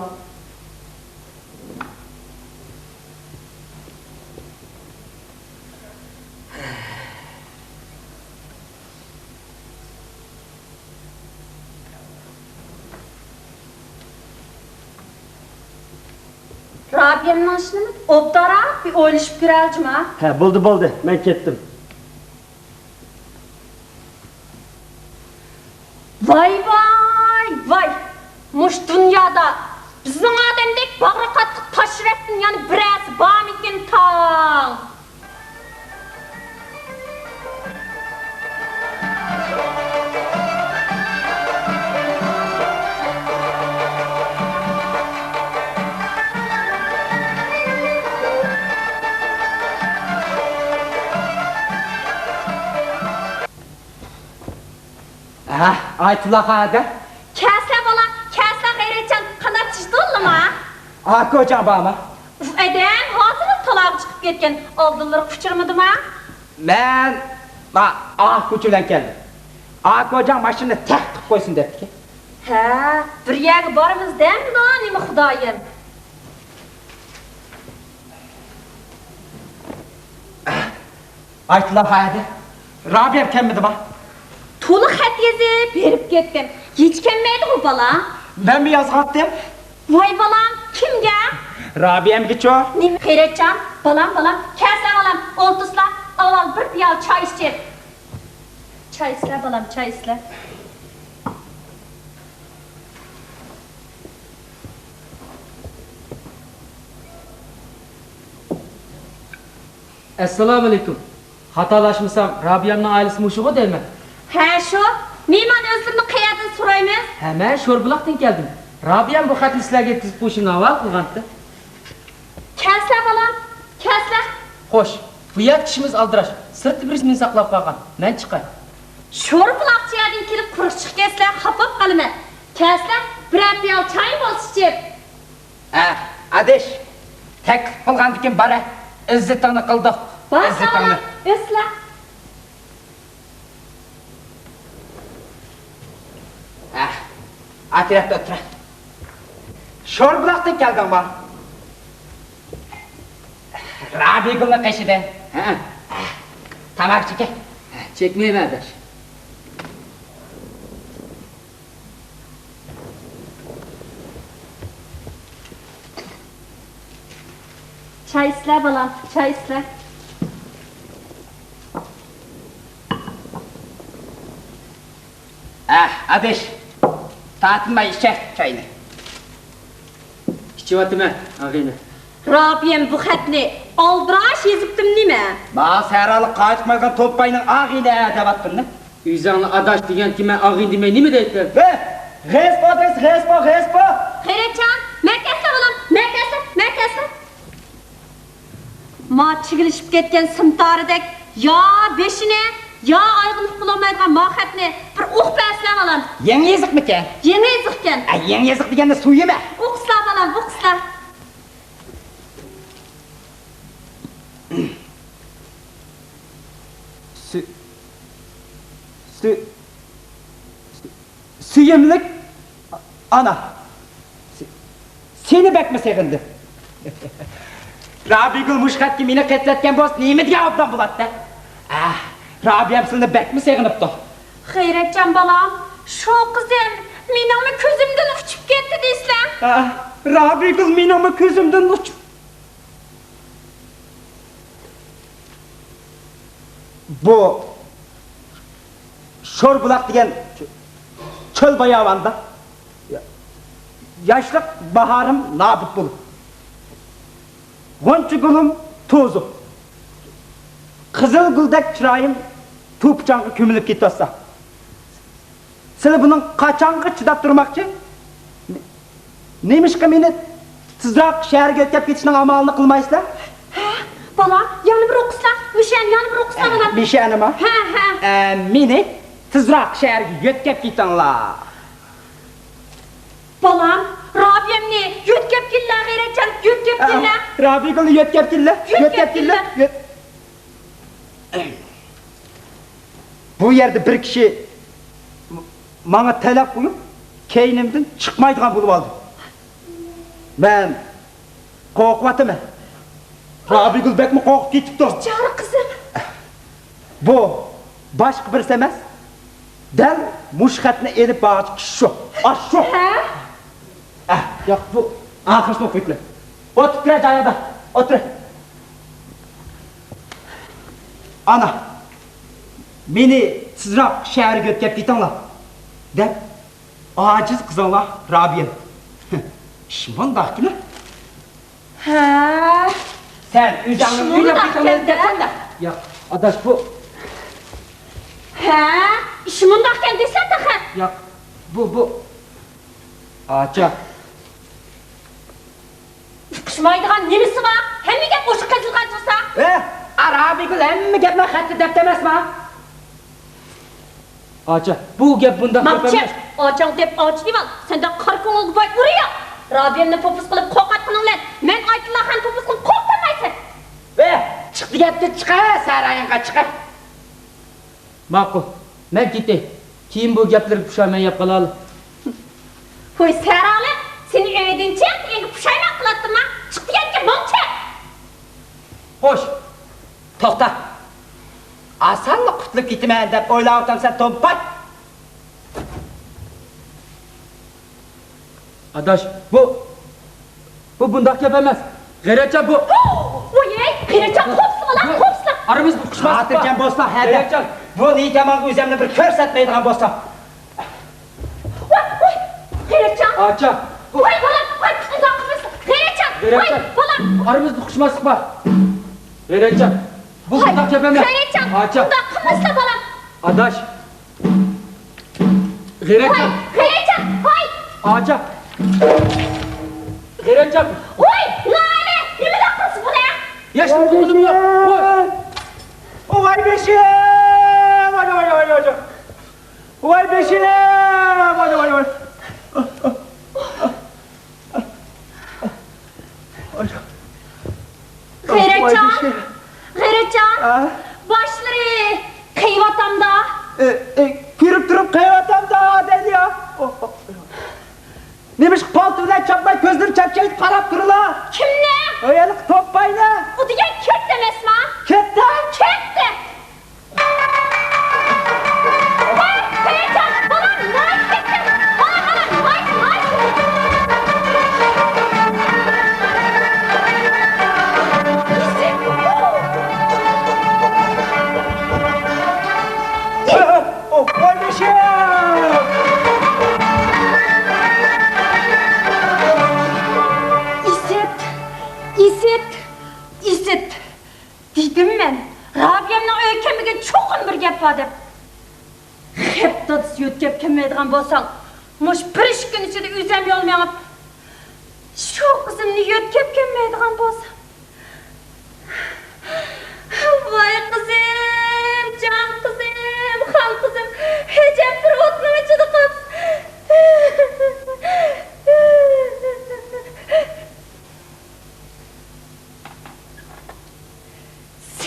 رابىيەمنىڭ ئىشىنىمۇ ئوبدانراق بىر ئويلىشىپ كۆرەلىچىما؟ ھە، بولدى، بولدى، مەن كەتتىم. ۋاي، ۋاي، ۋاي! مۇشۇ دۇنيادا بىزنىڭ ئادەمدەك باغرى قاتتىق تاش يۈرەكتىن يەنە بىرەرسى بارمىكىن تاڭ؟ ھە، ئايتۇللا خان ئەدە. كەلسە بالام، كەلسە غەيرەتجان، قانداق چىشتۇڭلىما؟ ئاكا ئوچاڭ بارمۇ؟ ئۇف ئەدەم، ھازىرلا تالاغا چىقىپ كەتكەن، ئالدىلىرى ئۇچرىمىدىما؟ مەن، ما، ئاكا ئوچا بىلەن كەلدىم. ئاكا ئوچاڭ ماشىنىنى تەق قىلىپ قويسۇن دەپتىكەن. ھە، بىر يەرگە بارىمىز دەمدۇ نېمە خۇدايىم؟ ئايتۇللا خان ئەدە، رابىيەم كەلمىدىما؟ تولا خەت يېزىپ ھېرىپ كەتتىم. ھېچ كەلمەيدىغۇ بالا. مەنمۇ يازغانتىم. ۋاي بالام، كىمگە؟ رابىيەمگىچۇ. نېمە، خەيرەتجان، بالام، بالام، كەلسە بالام، ئولتۇرسىلا، ئاۋۋال بىر پىيالە چاي ئىچىپ. چاي ئىچسىلە بالام، چاي ئىچسىلە. ئەسسالامۇئەلەيكۇم. خاتالاشمىسام، رابىيەمنىڭ ئائىلىسى مۇشۇغۇ دەيمەن. ھە، شۇ. مېھمان ئۆزلىرىنى قەيەردىن سورايمىز؟ ھە، مەن شوربۇلاقتىن كەلدىم. رابىيەم بۇ خەتنى سىلەرگە يەتكۈزۈپ قويۇشۇمنى ھاۋالە قىلغانتى. كەلسىلە، بالام، كەلسىلە. خوش، بۇ يەردىكى ئىشىمىز ئالدىراش. سىرتتا بىرسى مېنى ساقلاپ قالغان. مەن چىقاي. شورپىلاقچە يەردىن كېلىپ قۇرۇق چىقىپ كەتسىلە، خاپا بولۇپ قالىمەن. كەلسىلە، بىرەر پىيالە چاي بولسا ئىچىپ. ھە، ئاداش، تەكلىپ قىلغاندىكىن بار ھە. ئىززىتىڭنى قىلدۇق. بار، ئىززىتىڭنى. ساغ بولۇڭ، ئۆتسىلە. ھە، ئا تەرەپتە ئولتۇر. شوربۇلاقتىن كەلدىڭما؟ رابىيگۈلنىڭ قېشىدىن. ھە. تاماكا چېكە. چەكمەيمەن، ئاداش. چاي ئىچسىلە، بالام، چاي ئىچسىلە. ئەھ، ئاداش، تارتىنماي ئىچە چاينى. ئىچىۋاتىمەن، ئاغىنە. رابىيەم بۇ خەتنى ئالدىراش يېزىپتىمۇ نېمە؟ ما سەھرالىق قايتمايدىغان توپاينىڭ ئاغىنە دەۋاتتىم. ئۆزۈڭنى ئاداش دېگەنكى مەن ئاغىنە دېمەي نېمە دەيتتىم؟ ھە! غەزپا دەيسىز، غەزپا، غەزپا! خەيرەتجان، مەكەسلە بالام، مەكەسلە، مەكەسلە! ما چىگىلىشىپ كەتكەن سىمتارىدەك يا بېشىنى، يا ئايىغىنى ئۇقۇلالمايدىغان ما خەتنى بىر ئوقۇپ بەرسىلە بالام. يېڭى يېزىقمىكەن؟ يېڭى يېزىقكەن. ئە، يېڭى يېزىق دېگەندە سۇ يېمە. ئوقۇسىلا بالام، ئوقۇسىلا. سۈ-، سۈ-، سۈ-، سۆيۈملۈك ئانا، سېنى بەكمۇ سېغىندىم. رابىيگۈل مۇشۇ خەتكە مېنى قېتىۋەتكەن بولسا نېمە دېگەن ئوبدان بولاتتى؟ ئەھ، رابىيەم سېنى بەكمۇ سېغىنىپتۇ. خەيرەتجان بالام، شۇ قىزىم مېنىڭمۇ كۆزۈمدىن ئۇچۇپ كەتتى دەيسىلە. ئەھ، رابىيگۈل مېنىڭمۇ كۆزۈمدىن ئۇچۇپ بۇ شوربۇلاق دېگەن چۆل باياۋاندا ياشلىق باھارىم نابۇت بولۇپ، غۇنچە گۈلۈم توزۇپ، قىزىل گۈلدەك چىرايىم توپا-چاڭغا كۆمۈلۈپ كېتىۋاتسا، سىلەر بۇنىڭغا قاچانغا چىداپ تۇرماقچى؟ نېمىشقا مېنى تېزراق شەھەرگە يۆتكەپ كېتىشنىڭ ئامالىنى قىلمايسىلەر؟ ھە، بالام، يەنە بىر ئوقۇسىلا، مىشەنى يەنە بىر ئوقۇسىلا، بالام. مىشەنىما؟ ھە، ھە. ئە، مېنى تېزراق شەھەرگە يۆتكەپ كېتىڭلار. بالام، رابىيەمنى يۆتكەپ كېلىڭلار، غەيرەتجان، يۆتكەپ كېلىڭلار. رابىيگۈلنى يۆتكەپ كېلىڭلار، يۆتكەپ كېلىڭلار. بۇ يەردە بىر كىشى ماڭا تەلەپ قويۇپ، كەينىمدىن چىقمايدىغان بولۇۋالدى. مەن قورقۇۋاتىمەن. رابىيگۈل بەكمۇ قورقۇپ كېتىپتۇ. بىچارە قىزىم. بۇ باشقا بىرسى ئەمەس. دەل مۇشۇ خەتنى ئېلىپ بارغۇچى كىشى شۇ. ئاشۇ. ھە؟ ئەھ، ياق، بۇ ئاخىرسىنى ئوقۇيتتىم. ئولتۇرۇپ تۇرە جايىڭدا. ئولتۇر. ئانا، مېنى تېزراق شەھەرگە يۆتكەپ كېتىڭلار، دەپ ئاجىز قىزىڭلار رابىيەم. ئىش مۇنداقكىنە. ھە. سەن ئۆزۈڭنى ئۆيلەپ كېتىڭلار دەپسەن-دە. ياق، ئاداش، بۇ. ھە، ئىش مۇنداقكەن دېسەم تېخى. ياق، بۇ، بۇ. ئاچا. ئۇقۇشمايدىغان نېمىسى بار؟ ھەممە گەپ ئوشۇق قېزىلغان تۇرسا. ئە، رابىيگۈل ھەممە گەپنى خەتتە دەپتۇ ئەمەسما؟ ئاچا، بۇ گەپ بۇنداق گەپ ئەمەس. ئاچاڭ دەپ ئاچا دېۋال، سەندە قارا كۆڭۈلگە باي ئورۇن يوق. رابىيەمنى پوپۇز قىلىپ قورقۇتقىنىڭ بىلەن مەن ئايتۇللا خاننى پوپۇز قىلىپ قورقۇتالمايسەن. ۋە، چىق دېگەنتى، چىقە، سارايىڭغا چىقە. ماقۇل، مەن كېتەي. كېيىن بۇ گەپلىرىگە پۇشايمان يەپ قالالى. ھوي سەھرالىق، سېنى ئۆيدىن چىق دېگەنگە پۇشايمان قىلاتتىمما؟ چىق دېگەنگە ماڭ چىق! خوش، توختا. ئاسانلا قۇتۇلۇپ كېتىمەن دەپ ئويلاۋاتامسەن، تومپاي؟ ئاداش، بۇ، بۇ بۇنداق گەپ ئەمەس. غەيرەتجان، بۇ. ۋوي، غەيرەتجان، قوپسىلا، قوپسىلا. ئارىمىز بۇ قۇشماس. خاتىرجەم بولسا، ھەدە. غەيرەتجان. بۇ نىكاھمانغا ئۆزۈمنى بىر كۆرسەتمەيدىغان بولسام. ۋوي، ۋوي، غەيرەتجان. ئاچا. ۋوي، بالام، ۋوي، ئۇنداق قىلمىسىلا. غەيرەتجان، ۋوي، بالام. ئارىمىزدا ئۇقۇشماسلىق بار. غەيرەتجان، بۇ بۇنداق گەپ ئەمەس. غەيرەتجان، ئاچا. ئۇنداق قىلمىسىلا، بالام. ئاداش. غەيرەتجان! ۋاي، غەيرەتجان! ۋاي! ئاجا! غەيرەتجان! ۋاي، نالە! نېمە دەپ قىلسا بۇنى؟ ھېچنېمە قىلغىنىم يوق. ۋاي! ۋاي بېشىم! ۋاي، ۋاي، ۋاي، ۋاي! ۋاي بېشىم! ۋاي، ۋاي، ۋاي! غەيرەتجان! غەيرەتجان! باشلىرى قېيىۋاتامدا؟ ئە، ئە، كۆرۈپ تۇرۇپ قېيىۋاتامدا دەيدۇ يا. نېمىشقا پالتا بىلەن چاپماي كۆزلىرى چەپچەيتىپ قاراپ تۇرىلا؟ كىمنى؟ ھېلىقى توپاينى. ئۇ دېگەن كەتتى ئەمەسما؟ كەتتى؟ كەتتى! ئىسىت! ئىسىت! ئىسىت! دېدىم مەن، رابىيەمنىڭ ئۆيگە كەلمىگىنى چوقۇم بىر گەپ بار دەپ. خەپ دادىسى يۆتكەپ كەلمەيدىغان بولساڭ، مۇشۇ بىر ئىككى كۈن ئىچىدە ئۆزۈم يول مېڭىپ، شۇ قىزىمنى يۆتكەپ كەلمەيدىغان بولساڭ. ۋاي قىزىم، جان قىزىم، خان قىزىم، ئەجەب بىر ئوتنىڭ ئىچىدە قاپسەن.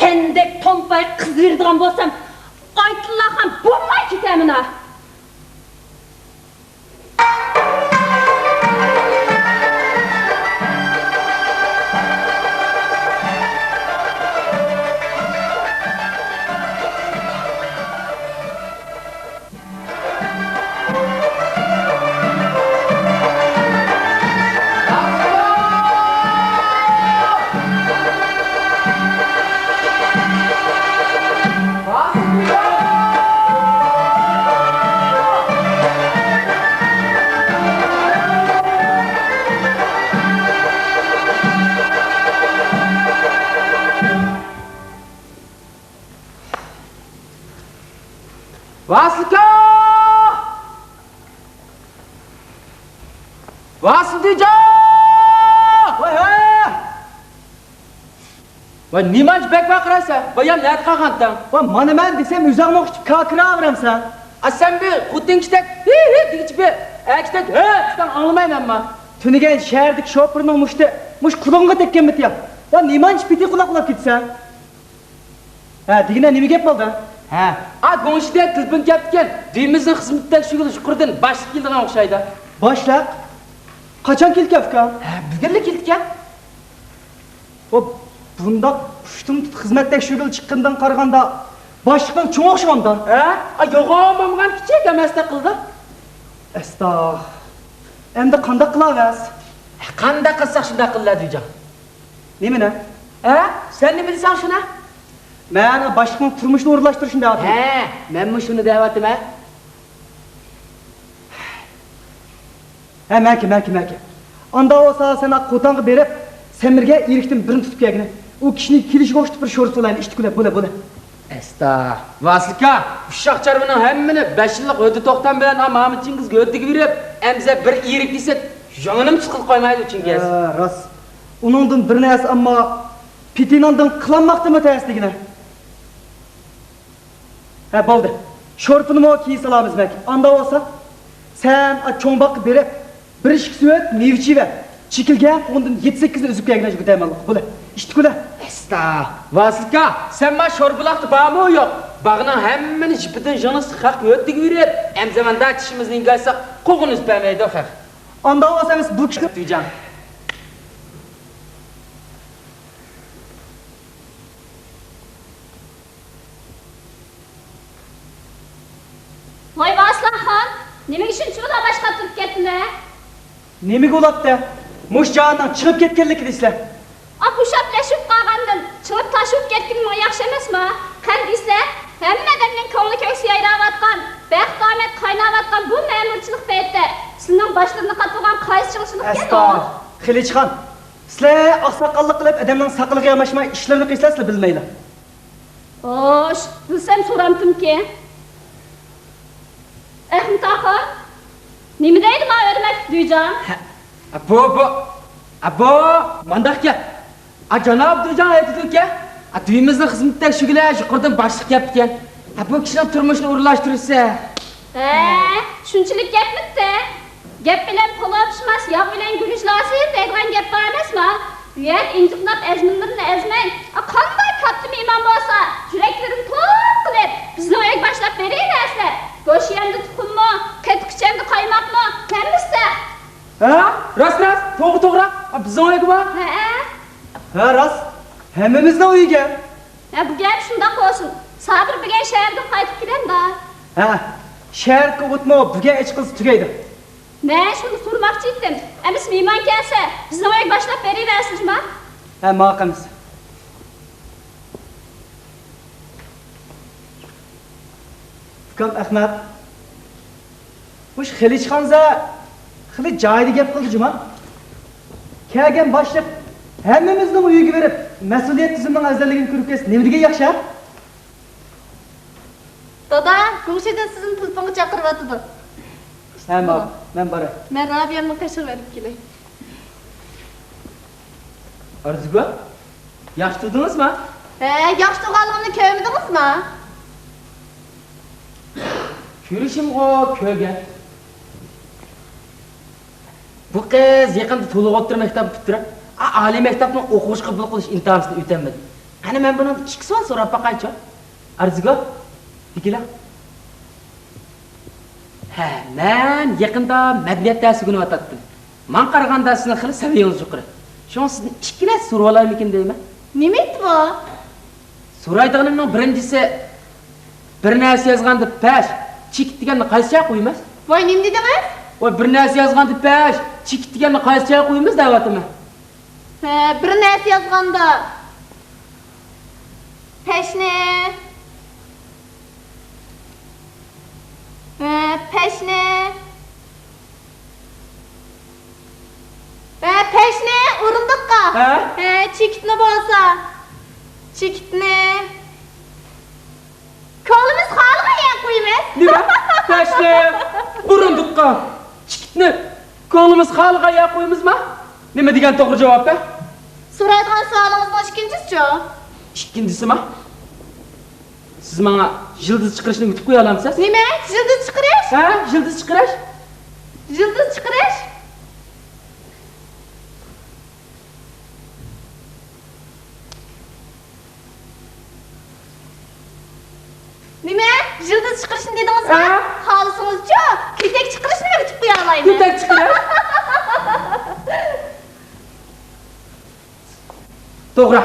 سەندەك تومپاي قىز بېرىدىغان بولسام، ئايتۇللا خان بولماي كېتەمىنا. ۋاسىلكا! ۋاسىلجان! ۋاي، ھە! ۋاي، نېمانچە بەك ۋارقىرايسەن؟ بايام نەدە قالغانتىڭ؟ ۋاي، مانا مەن دېسەم، ئۆزۈڭمۇ ئوخشىتىپ كاكىراۋېرەمسەن. ئا، سەن بىر خوتۇن كىشىدەك ھى ھى دېگۈچە بىر ئەر كىشىدەك ھە دېسەڭ ئاڭلىمايمەنما؟ تۈنۈگۈن شەھەردىكى شوپۇرنىڭ مۇشتى مۇشۇ قۇلىقىڭغا تەگكەنمىتى يا؟ ۋاي، نېمانچە پېتى قۇلاق بولۇپ كېتىسەن؟ ھە، دېگىنە نېمە گەپ بولدى؟ ھە، ئا، گۇڭشىدىن تېلېفون كەپتىكەن، دېيىمىزنىڭ خىزمىتىدە تەكشۈرگىلى يۇقىرىدىن باشلىق كېلىدىغان ئوخشايدۇ. باشلىق؟ قاچان كېلىدىكەن ئۇكام؟ ھە، بۈگۈنلا كېلىدىكەن. ۋا، بۇنداق پۇشتۇمتۇت خىزمەت تەكشۈرگىلى چىققىنىدىن قارىغاندا، باشلىقنىڭ چوڭى ئوخشىمامدۇ؟ ھە؟ ئا، يوغان بولمىغان كىچىك ئەمەستەك قىلدى. ئەستا. ئەمدى قانداق قىلاۋەرسە؟ قانداق قىلساق شۇنداق قىلىلا، دۈيجان. نېمىنى؟ ھە؟ سەن نېمە دېسەڭ شۇنى. مەن باشلىقنىڭ تۇرمۇشىنى ئورۇنلاشتۇرۇشنى دەۋاتىمەن. ھە، مەنمۇ شۇنى دەۋاتىمەن. ھە، مەكى، مەكى، مەكى. ئاندا بولسا سەن ئاق قوتانغا بېرىپ، سەمىرگە ئېرىكتىن بىرنى تۇتۇپ كەلگىنە. ئۇ كىشىنى كېلىشىگە ئوخشىتىپ بىر شورپا سولايلى، ئىچتى كۈلە، بولە، بولە. ئەستا، ۋاسىلكا، ئۇششاق چارۋىنىڭ ھەممىنى بەش يىللىق ھۆددە توختام بىلەن ئا مامىچىڭگىزگە ھۆددىگە بېرىپ، ئەمزە بىر ئېرىك دېسە، ياڭىنىمۇ چىقىپ قويمايدۇ ئۈچىڭگىز. ھە، راست. ئۇنىڭدىن بىر نەرسە، ئەمما پېتىناندىن قىلالماقتىمۇ تەس دېگىنە. ھە، بولدى. شورپىنىمۇ كېيىن سالامىز، مەك. ئاندا بولسا، سەن ئا چوڭ باغقا بېرىپ، بىر ئىككى سۆۋەت مېۋە ئىچىۋەر. چېكىلگەن قوغۇندىن يەتتە سەككىزنى ئۈزۈپ كەلگىن، ئەجەبىتەمەنلىق. بولە، ئىشتە كۈلە. ئەستا، ۋاسىلكا، سەن ما شوربۇلاقتا بارمۇ يوق؟ باغنىڭ ھەممىنى جىپىدىن يىغنىسا خەق ھۆددىگە بېرىپ، ئەمزەمەندە چىشىمىزنى يېگەيساق، قوغۇن ئۈزۈپ بەرمەيدۇ خەق. ئاندا بولسا ئەمىس بۇ كىشى. تۈيجان. ۋاي ۋاسىلخان، نېمىگە شۇنچە ئۇدا باش قاتۇرۇپ كەتتىڭە؟ نېمىگە ئۇلاپتە؟ مۇشۇ جاھاننىڭ چىقىپ كەتكەنلىكى دېسىلە. ئاپۇشاپ لەشىپ قالغاندىن چىقىپ تاشۇپ كەتكىنىمۇ ياخشى ئەمەسما؟ قەن دېسىلە، ھەممە ئادەمنىڭ كۆڭلى كۆكسى يايراۋاتقان، بەخت ئامەت قايناۋاتقان بۇ مەمۇرچىلىق پەيتتە سىلىنىڭ باشلىرىنى قاتۇرغان قايسى چىڭ شۇلۇق ئەستا، گەپمۇ؟ خېلىچخان، سىلەر ئاقساقاللىق قىلىپ ئادەمنىڭ ساقىلىغا ياماشماي ئىشلىرىنى قىلسىلەر سىلەر بىلمەيلا. خوش، بىلسەم سورامتىمكى. ئەخمىتاخۇن، نېمە دەيدۇ ما ئۆرمەكلىك دۈيجاڭ؟ ھە، بۇ، بۇ، ئا، بۇ مانداق گەپ. ئا، جاناب دۈيجاڭ ئېيتىدۇكى، ئا، دۈيىمىزنىڭ خىزمىتىدە شۇگىلە يۇقىرىدىن باشلىق كەپتىكەن. ئا، بۇ كىشىنىڭ تۇرمۇشىنى ئورۇنلاشتۇرسا. ھە، شۇنچىلىك گەپمىتتى؟ گەپ بىلەن پالاۋ پىشماس، ياغ بىلەن گۈلۈش لاسى دەيدىغان گەپ بار ئەمەسما؟ ئۇ يەردە ئىنجىقلاپ ئەزمىنلىرىنى ئەزمەي، ئا، قانداق كاتتا مېھمان بولسا، يۈرەكلىرىنى توق قىلىپ، بىزنىڭ ئۆيگە باشلاپ بېرىۋەرسىلەر. بوش يەمدە تۇخۇممۇ، قېتىق ئىچەمدە قايماقمۇ، ھەممىسى تەق. ھە؟ راست، راست، توغرا، توغرا. ئا، بىزنىڭ ئۆيگە بار. ھە. ھە، راست. ھەممىمىزنىڭ ئۆيىگە. ھە، بۇ گەپ شۇنداق بولسۇن. سابىر بۈگۈن شەھەردىن قايتىپ كېلەمدۇ؟ ھە، شەھەرگە ئوتمۇ بۈگۈن ئىچ قىلسا تۈگەيدۇ. مەن شۇنى سورىماقچى ئىدىم. ئەمىسە مېھمان كەلسە، بىزنىڭ ئۆيگە باشلاپ بېرىۋەرسىن جۇما. ھە، ماقۇل ئەمىسە. ئۇكام ئەخمەت. مۇشۇ خېلىچخانزا خېلى جايىدا گەپ قىلدى جۇما. كەلگەن باشلىق ھەممىمىزنىڭ ئۆيىگە بېرىپ، مەسئۇلىيەت تۈزۈمىنىڭ ئەۋزەللىكىنى كۆرۈپ كەلسە نېمە دېگەن ياخشى ھە؟ دادا، گۇڭشىدىن سىزنى تېلېفونغا چاقىرىۋاتىدۇ. ھە، ماۋۇ، مەن باراي. مەن رابىيەمنىڭ قېشىغا بېرىپ كېلەي. ئارزۇگۈل، ياخشى تۇردىڭىزما؟ ھە، ياخشى تۇرغانلىقىمنى كۆرمىدىڭىزما؟ كۆرۈشۈمغۇ كۆرگەن. بۇ قىز يېقىندا تولۇق ئوتتۇرا مەكتەپنى پۈتتۈرۈپ، ئا-، ئالىي مەكتەپنىڭ ئوقۇغۇچى قوبۇل قىلىش ئىمتىھانىسىنى ئۆتەلمىدى. قېنى، مەن بۇنىڭدىن ئىككى سوئال سوراپ باقايچۇ. ئارزۇگۈل، بېكىلە. ھە، مەن يېقىندا مەدەنىيەت دەرسىگە ئۆگىنىۋاتاتتىم. ماڭا قارىغاندا سىزنىڭ خېلى سەۋىيەڭىز يۇقىرى. شۇڭا سىزدىن ئىككىلەپ سورىۋالايمىكىن دەيمەن. نېمە ئېيتتى بۇ؟ سورايدىغىنىمنىڭ بىرىنچىسى، بىر نەرسە يازغاندا پەش، چېكىت دېگەننى قايسى جايغا قويىمىز؟ ۋاي، نېمە دېدىڭىز؟ ۋاي، بىر نەرسە يازغاندا پەش، چېكىت دېگەننى قايسى جايغا قويىمىز دەۋاتىمەن. ھە، بىر نەرسە يازغاندا پەشنى. ھە، پەشنى. ھە، پەشنى ئورۇندۇققا. ھە؟ ھە، چېكىتنى بولسا. چېكىتنى. كۆڭلىمىز خالىغان يەرگە قويىمىز. نېمە؟ پەشنى ئورۇندۇققا. چېكىتنى كۆڭلىمىز خالىغان يەرگە قويىمىزما؟ نېمە دېگەن توغرا جاۋاب ھە؟ سورايدىغان سوئالىڭىزنىڭ ئىككىنچىسىچۇ؟ ئىككىنچىسىما؟ سىز ماڭا يىلدىز چىقىرىشنى ئۆگىتىپ قويالامسىز؟ نېمە؟ يىلدىز چىقىرىش؟ ھە، يىلدىز چىقىرىش. يىلدىز چىقىرىش؟ نېمە؟ يىلدىز چىقىرىشنى دېدىڭىزمۇ؟ ھە؟ خالىسىڭىزچۇ، كۆتەك چىقىرىشنى ئۆگىتىپ قويالايمەن. كۆتەك چىقىرىش؟ توغرا،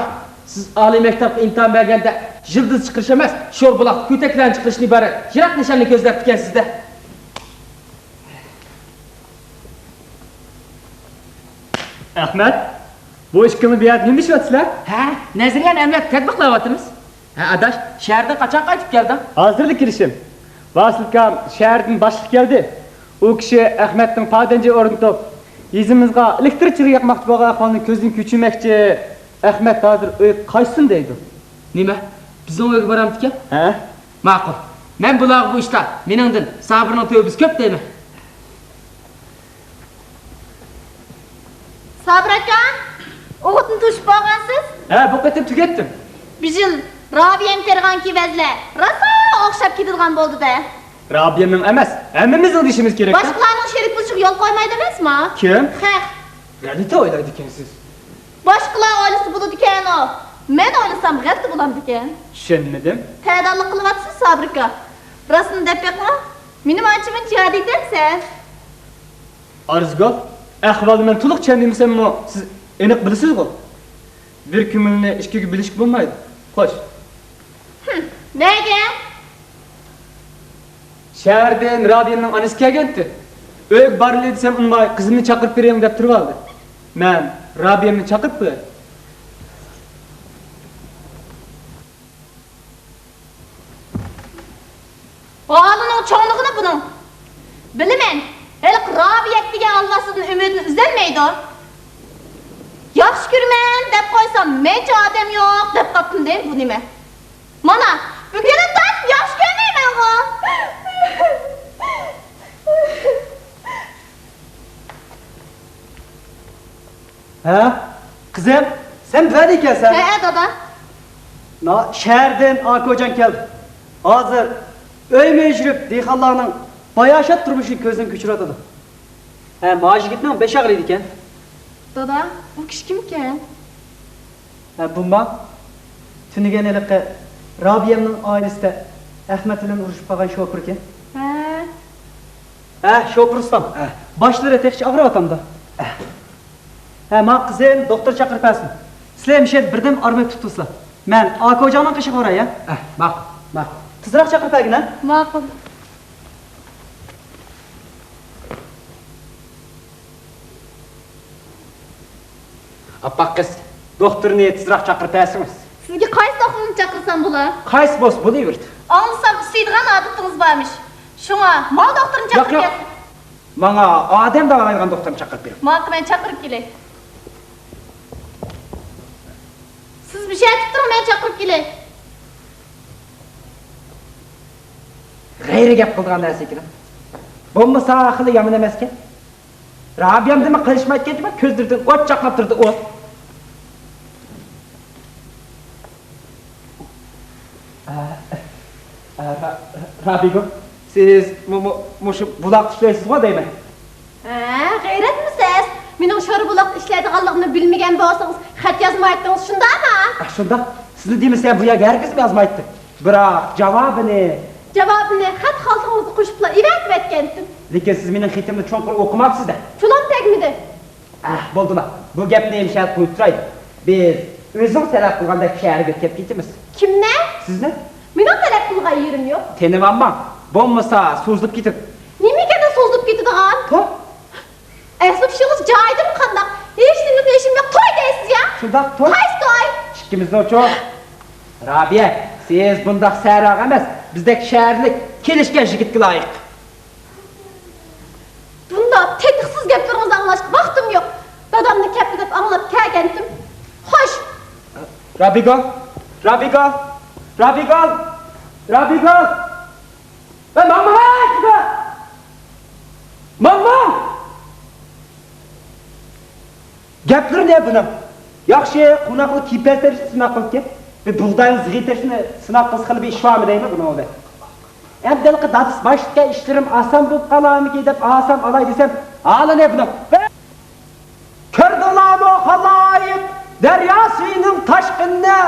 سىز ئالىي مەكتەپكە ئىمتىھان بەرگەندە يىلدىز چىقىرىش ئەمەس، شور بۇلاق كۆتەكلەرنى چىقىرىشتىن ئىبارەت يىراق نىشاننى كۆزلەپتىكەنسىز-دە. ئەخمەت، بۇ ئىككىڭلار بۇ يەردە نېمە ئىشلەۋاتىسىلەر؟ ھە، نەزەرىيەنى ئەمەلىيەتكە تەتبىقلاۋاتىمىز. ھە، ئاداش، شەھەردىن قاچان قايتىپ كەلدىڭ؟ ھازىرلا كېلىشىم. ۋاسىل ئاكام شەھەردىن باشلىق كەلدى. ئۇ كىشى ئەخمەتنىڭ پادەنجى ئورنىتىپ، يېزىمىزغا ئېلېكتىر چىرىغى ياقماقچى بولغان ئەھۋالنى كۆزدىن كەچۈرمەكچى. ئەخمەت ھازىر ئۆيگە قايتسۇن دەيدۇ. نېمە؟ بىزنىڭ ئۆيگە بارامدىكەن؟ ھە؟ ماقۇل. مەن بۇلارغا بۇ ئىشتا مېنىڭدىن سابىرنىڭ تۆۋىسى كۆپ دەيمەن. سابىر ئاكا، ئوغۇتنى توشۇپ بولغانسىز؟ ھە، بۇ قېتىم تۈگەتتىم. بىژىل رابىيەنى تېرىغان كېۋەزلەر راسا ئوخشاپ كېتىدىغان بولدى-دە. رابىيەمنىڭ ئەمەس، ھەممىمىزنىڭ دېيىشىمىز كېرەك. باشقىلارنىڭ شېرىك بولۇشىغا يول قويمايدۇ ئەمەسما؟ كىم؟ خەق. غەلىتە ئويلايدىكەنسىز. باشقىلار ئويلىسا بولىدىكەنۇ. مەن ئويلىسام غەلىتە بولامدىكەن. چۈشەنمىدىم. تەداللىق قىلىۋاتىسىز، سابىر ئاكا. راستىنى دەپ بېقىڭ. مېنىمۇ ئانچە-مۇنچە ياد ئېتەمسىز. ئارزۇگۈل، ئەھۋالنى مەن تولۇق چۈشەندۈرمىسەممۇ، سىز ئېنىق بىلىسىزغۇ؟ بىر كۆڭۈلنى ئىككىگە بۆلۈشكە بولمايدۇ. خوش. ھىم، نەگە؟ شەھەردىن رابىيەمنىڭ ئانىسى كەلگەنتى. ئۆيگە بارىلى دېسەم، ئۇنىماي، قىزىمنى چاقىرىپ بېرىڭ دەپ تۇرۇۋالدى. مەن رابىيەمنى چاقىرىپ قوياي. ھالىنىڭ چوڭلۇقىنى بۇنىڭ. بىلىمەن، ھېلىقى رابىيە دېگەن ئالۋاستىدىن ئۈمىدىنى ئۈزەلمەيدۇ. ياخشى كۆرىمەن دەپ قويسام، مەنچە ئادەم يوق دەپ قاپتىمدى، بۇ نېمە؟ مانا، بۈگۈندىن تارتىپ ياخشى كۆرمەيمەنغۇ. ھە؟ قىزىم، سەن بۇ يەردە ئىكەنسەن؟ ھەئە، دادا. نا، شەھەردىن ئاكىجان كەلدى. ھازىر ئۆيمۇ يۈرۈپ، دېھقانلارنىڭ باياشات تۇرمۇشىنى كۆزدىن كۆچۈرۈۋاتىدۇ. ھە، ماۋۇ يىگىتنىڭ بېشى ئاغرىيدىكەن. دادا، ئۇ كىشى كىمكەن؟ ھە، بۇمۇ؟ تۈنۈگۈن ھېلىقى رابىيەمنىڭ ئائىلىسىدە ئەخمەت بىلەن ئۇرۇشۇپ قالغان شوپۇركەن. ھە. ھە، شوپۇر ئۇستام. ھە. باشلىرى تېخىچە ئاغرىۋاتامدۇ؟ ھە. ھە، ماڭا قىزىم، دوختۇر چاقىرىپ بەرسۇن. سىلەر ھېمىشە بىردەم ئارمىيە تۇتۇپسىلەر. مەن ئاكىجاننىڭ قېشىغا باراي، ھە؟ ھە، ماقۇل، ماقۇل. تېزراق چاقىرىپ بەرگىن، ھە؟ ماقۇل. ئاپپاق قىز، دوختۇرنى تېزراق چاقىرىپ بەرسىڭىز. سىزگە قايسى دوختۇرنى چاقىرسام بولا؟ قايسى بولسا بولۇۋېرىدۇ. ئاڭلىسام ئىسسىيدىغان ئادىتىڭىز بارمىش. شۇڭا ماۋۇ دوختۇرنى چاقىرىپ كەلسىڭىز. ماڭا ئادەم داۋالايدىغان دوختۇرنى چاقىرىپ بېرىڭ. ماقۇل، مەن چاقىرىپ كېلەي. سىز مۇشۇ يەردە تۇرۇڭ، مەن چاقىرىپ كېلەي. غەيرىي گەپ قىلىدىغان نەرسە ئىكەن. بولمىسا خېلى يامان ئەمەسكەن. رابىيەمدىنمۇ قېلىشمايدىكەن، كۆزلىرىدىن ئوت چاقناپ تۇرىدۇ، ئوت. ئە، ئە، را-، رابىيگۈل، سىز مۇ-، مۇ-، مۇشۇ بۇلاقتا ئىشلەيسىزغۇ دەيمەن. ھە، غەيرەتمۇ سىز؟ مېنىڭ شورا بۇلاقتا ئىشلەيدىغانلىقىمنى بىلمىگەن بولسىڭىز، خەت يازمايتتىڭىز، شۇنداقمۇ؟ ئە، شۇنداق. سىزنى دېمىسەم، بۇ يەرگە ھەرگىزمۇ يازمايتتىم. بىراق، جاۋابىنى. جاۋابىنى خەت خالتىڭىزغا قوشۇپلا ئېۋەتىۋەتكەنتىم. لېكىن سىز مېنىڭ خېتىمنى چوڭقۇر ئوقۇماپسىز-دە. چولام تەگمىدى. ئەھ، بولدىلا. بۇ گەپنى ھېمىشە قويۇپ تۇرايلى. بىز ئۆزىڭىز تەلەپ قىلغاندەك شەھەرگە ئۆتۈپ كېتىمىز. كىمنى؟ سىزنى. مېنىڭ تەلەپ قىلغان يېرىم يوق. تېنىۋالماڭ. بولمىسا سوزۇلۇپ كېتىدۇ. نېمىكەن سوزۇلۇپ كېتىدىغان؟ توي. ئەسلى پۇشۇڭىز جايىدىمۇ قانداق؟ ھېچنېمىدىن ئىشىم يوق، توي دەيسىز يا؟ شۇنداق، توي. قايسى توي؟ ئىككىمىزنىڭچۇ؟ رابىيە، سىز بۇنداق سەھراغا ئەمەس، بىزدەك شەھەرلىك، كېلىشكەن يىگىتكە لايىق. بۇنداق تېتىقسىز گەپلىرىڭىزنى ئاڭلاشقا ۋاقتىم يوق. دادامنى كەپتۇ دەپ ئاڭلاپ كەلگەنتىم. خوش. رابىيگۈل! رابىيگۈل! رابىيگۈل! رابىيگۈل! ۋە ماڭماڭ! ماڭماڭ! گەپلىرى نە بۇنىڭ؟ ياخشى، قوناقلىق كېپەز تېرىشنى سىناق قىلىپكەن. بىر بۇغداينىڭ زىغى تېرىشنى سىناق قىلسا خېلى بىر ئىش بارمۇ دەيمەن بۇنىڭ ئۆيدە. ئەمدى ھېلىقى دادىسى باشلىققا ئىشلىرىم ئاسان بولۇپ قالارمىكىن دەپ ئالسام ئالاي دېسەم، ھالى نە بۇنىڭ؟ كۆردۈڭلارمۇ خالايىق، دەريا سۈيىنىڭ تاشقىنىنى؟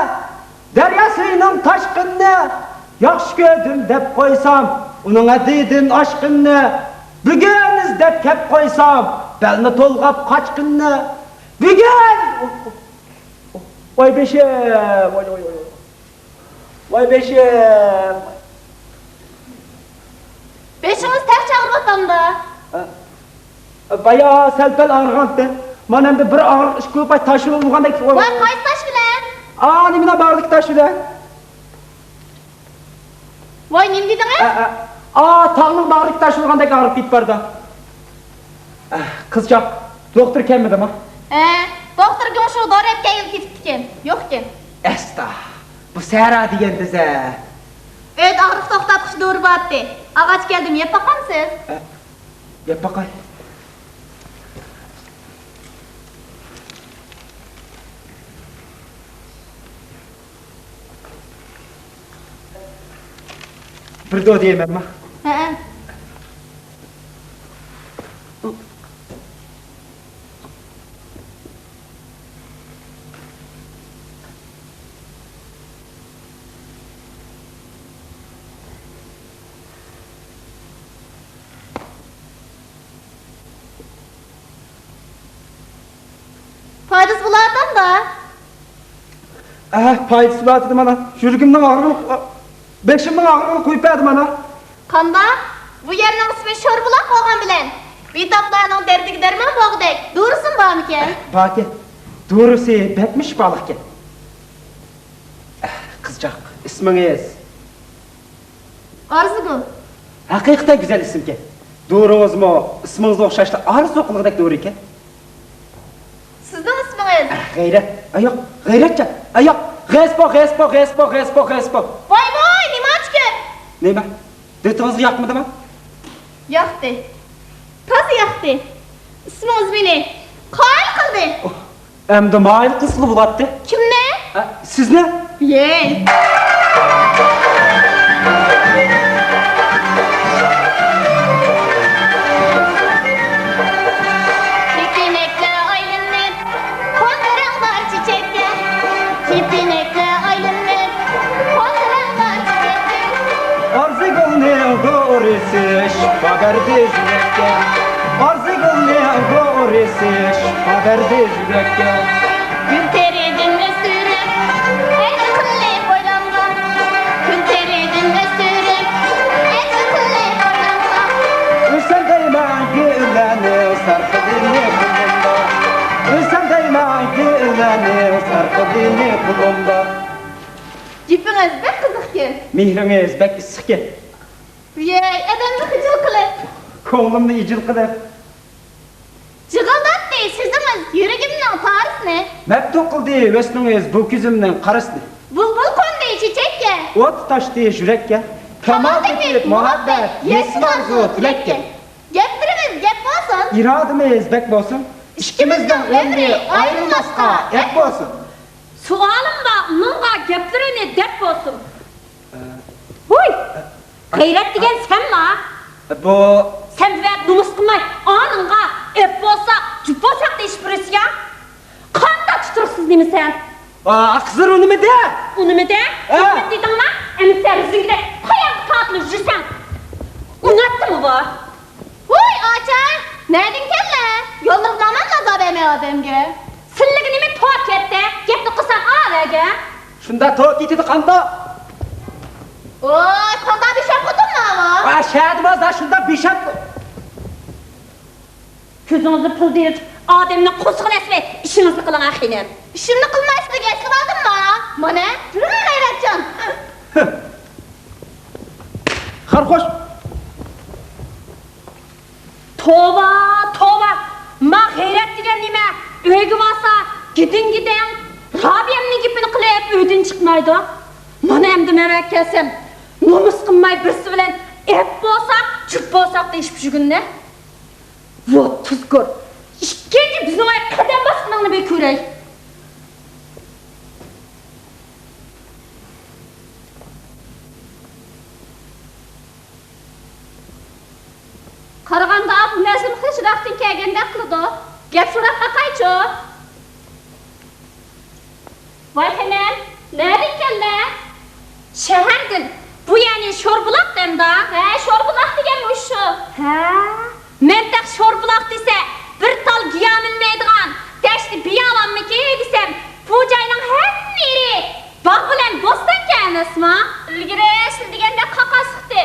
دەريا سۈيىنىڭ تاشقىنىنى ياخشى كۆردۈم دەپ قويسام، ئۇنىڭ ھەددىدىن ئاشقىنىنى بۈگۈن ئىزدەپ كەپ قويسام، بەلنى تولغاپ قاچقىنىنى بۈگۈن. ۋاي بېشىم، ۋاي، ۋاي، ۋاي، ۋاي. ۋاي بېشىم. بېشىڭىز تەس ئاغرىۋاتامدۇ؟ ھە؟ بايا سەل-پەل ئاغرىغانتى. مانا ئەمدى بىر ئاغرىق ئىككى پاي تاش بىلەن ئۇرغاندەك. ۋاي، قايسى تاش بىلەن؟ ئا، نېمىنىڭ باغرىدىكى تاش بىلەن. ۋاي، نېمە دېدىڭىز؟ ئا، ئا، ئا، تاغنىڭ باغرىدىكى تاش ئۇرغاندەك ئاغرىپ كېتىپ بارىدۇ. ئا، قىزچاق، دوختۇر كەلمىدىمۇ؟ ھە، دوختۇر گۇڭشۇ دورا ئەپ كەلگىلى كېتىپتىكەن. يوقكەن. ئەستا، بۇ سەھرا دېگەن دېزە. ئۆيدە ئاغرىق توختاتقۇچ دورا بارتتى. ئالغاچ كەلدىم، يەپ باقامسىز؟ ئە، يەپ باقاي. بىر دو دېيەيمەنما؟ ھەئە. پايدىسى بولۇۋاتامدۇ؟ ئەھ، پايدىسى بولۇۋاتىدۇ مانا. يۈرىكىمنىڭ ئاغرىقىنى، بېشىمنىڭ ئاغرىقىنى قويۇپ بەردى مانا. قانداق؟ بۇ يەرنىڭ ئىسمى شوربۇلاق بولغان بىلەن، بىتاپلارنىڭ دەردىگە دەرمان بولغۇدەك دورىسىمۇ بارمىكەن؟ باركەن. دورىسى بەكمۇ شىپالىقكەن. ئەھ، قىزچاق، ئىسمىڭىز؟ ئارزۇگۈل. ھەقىقەتەن گۈزەل ئىسىمكەن. دورىڭىزمۇ ئىسمىڭىزغا ئوخشاشلا ئارزۇ قىلغۇدەك دورا ئىكەن. سىزنىڭ ئىسمىڭىز؟ ئەھ، غەيرەت. ئاياق، غەيرەتجان. ئاياق. غەسپو، غەسپو، غەسپو، غەسپو، غەسپو. ۋاي، ۋاي، نېمانچە كۆپ؟ نېمە؟ دۆتىڭىزگە ياقمىدىما؟ ياقتى. تازا ياقتى. ئىسمىڭىز مېنى قايىل قىلدى. ئوھ. ئەمدى مايىل قىلسىلا بولاتتى. كىمنى؟ ئە، سىزنى. يەي. كېپىنەكلەر ئايلىنىپ، قوندۇرۇڭلار چېچەككە. كېپىنەكلەر ئايلىنىپ، قوندۇرۇڭلار چېچەككە. ئارزۇگۈلنىڭ دورىسى شىپا بەردى يۈرەككە. ئارزۇگۈلنىڭ دورىسى شىپا بەردى يۈرەككە. گۈل تېرىدىن ئۆستۈرۈپ، ئەجىر قىلىپ ئويلانغان. گۈل تېرىدىن ئۆستۈرۈپ، ئەجىر قىلىپ ئويلانغان. ئۆسەم دەيمەن گۈللەرنىڭ سەرخىلىنى قولۇمدا. ئۆسەم دەيمەن گۈللەرنىڭ سەرخىلىنى قولۇمدا. گېپىڭىز بەك قىزىقكەن. مېھرىڭىز بەك ئىسسىقكەن. ۋىيەي، ئادەمنى خىجىل قىلىپ. كۆڭلۈمنى ئىجىل قىلىپ. جىغىلداتتى سۆزىڭىز يۈرىكىمنىڭ تارىسىنى. مەپتۇ قىلدى ھۆسنىڭىز بۇ كۆزۈمنىڭ قارىسىنى. بۇلبۇل قوندى چېچەككە. ئوت تۇتاشتى يۈرەككە. كامال تېپىپ مۇھەببەت، يەتسۇن ئارزۇ تىلەككە. گەپلىرىمىز گەپ بولسۇن. ئىرادىمىز بەك بولسۇن. ئىككىمىزنىڭ ئۆمرى ئايرىلماسقا ئەپ بولسۇن. سوئالىم بار ئۇنىڭغا، گەپلىرىنى دەپ بولسۇن. ھوي! غەيرەت دېگەن سەنما؟ بۇ. سەن بىلەن نومۇس قىلماي، ئانىڭغا ئەپ بولساق، جۈپ بولساق دېيىشىپ بېرىسىيا؟ قانداق تۇتۇرۇقسىز نېمىسەن؟ ئا، قىزلار ئۇنىمىدى. ئۇنىمىدى؟ ھە. ئۇنىمىدى دېدىڭما؟ ئەمىسە ئۆزۈڭگىدەك قاياققا تارتىلىپ يۈرسەڭ. ئۇناتتىمۇ بۇ؟ ۋوي ئاچا، نەدىن كەلدى؟ يوللىرىڭ ئامانمۇ ئازاب بەرمەي ئادەمگە. سىلىگە نېمە توك كەتتى؟ گەپنى قىلسام ئاۋەگە. شۇنداق توك كېتىدۇ قانداق؟ ۋوي، قانداق بىشەپ خوتۇنلار بار؟ ئا، شەھەردە بارسا شۇنداق بىشەپ. كۆزىڭىزنى پىلدىرىتىپ، ئادەمنى قورسىقىنى ئەسمەي، ئىشىڭىزنى قىلىڭ، خېنىم. ئىشىمنى قىلماي سىلىگە ئەسلىۋالدىمما؟ مانا، يۈرۈڭ غەيرەتچان. خەرخوش. توۋا، توۋا! ما غەيرەت دېگەن نېمە؟ ئۆيگە بارسا، گىدىڭ-گىدىڭ، رابىيەمنىڭ گېپىنى قىلىپ، ئۆيدىن چىقمايدۇ. مانا ئەمدى مەن كەلسەم، نومۇس قىلماي بىرسى بىلەن ئەپ بولساق، جۈپ بولساق دېيىشىپ يۈرگىنىنى. ۋوت تۇزكور! ئىككىنچى بىزنىڭ ئۆيگە قەدەم باسقىنىڭنى بىر كۆرەي. قارىغاندا بۇ مەزگىل خېلى يىراقتىن كەلگەندەك قىلىدۇ. گەپ سوراپ باقايچۇ. ۋاي خېنىم، نەدىن كەلدى؟ شەھەردىن. بۇ يەنى شوربۇلاق دەمدا؟ ھە، شوربۇلاق دېگەن مۇشۇ. ھە، مەن تېخى شوربۇلاق دېسە، بىر تال گىياھ مىنمەيدىغان دەشتى بىيابانمىكى دېسەم، بۇ جاينىڭ ھەممە يېرى باغ بىلەن بوستانكەن ئەمەسما؟ ئىلگىرى سىلە دېگەندەك قاقاسلىقتى،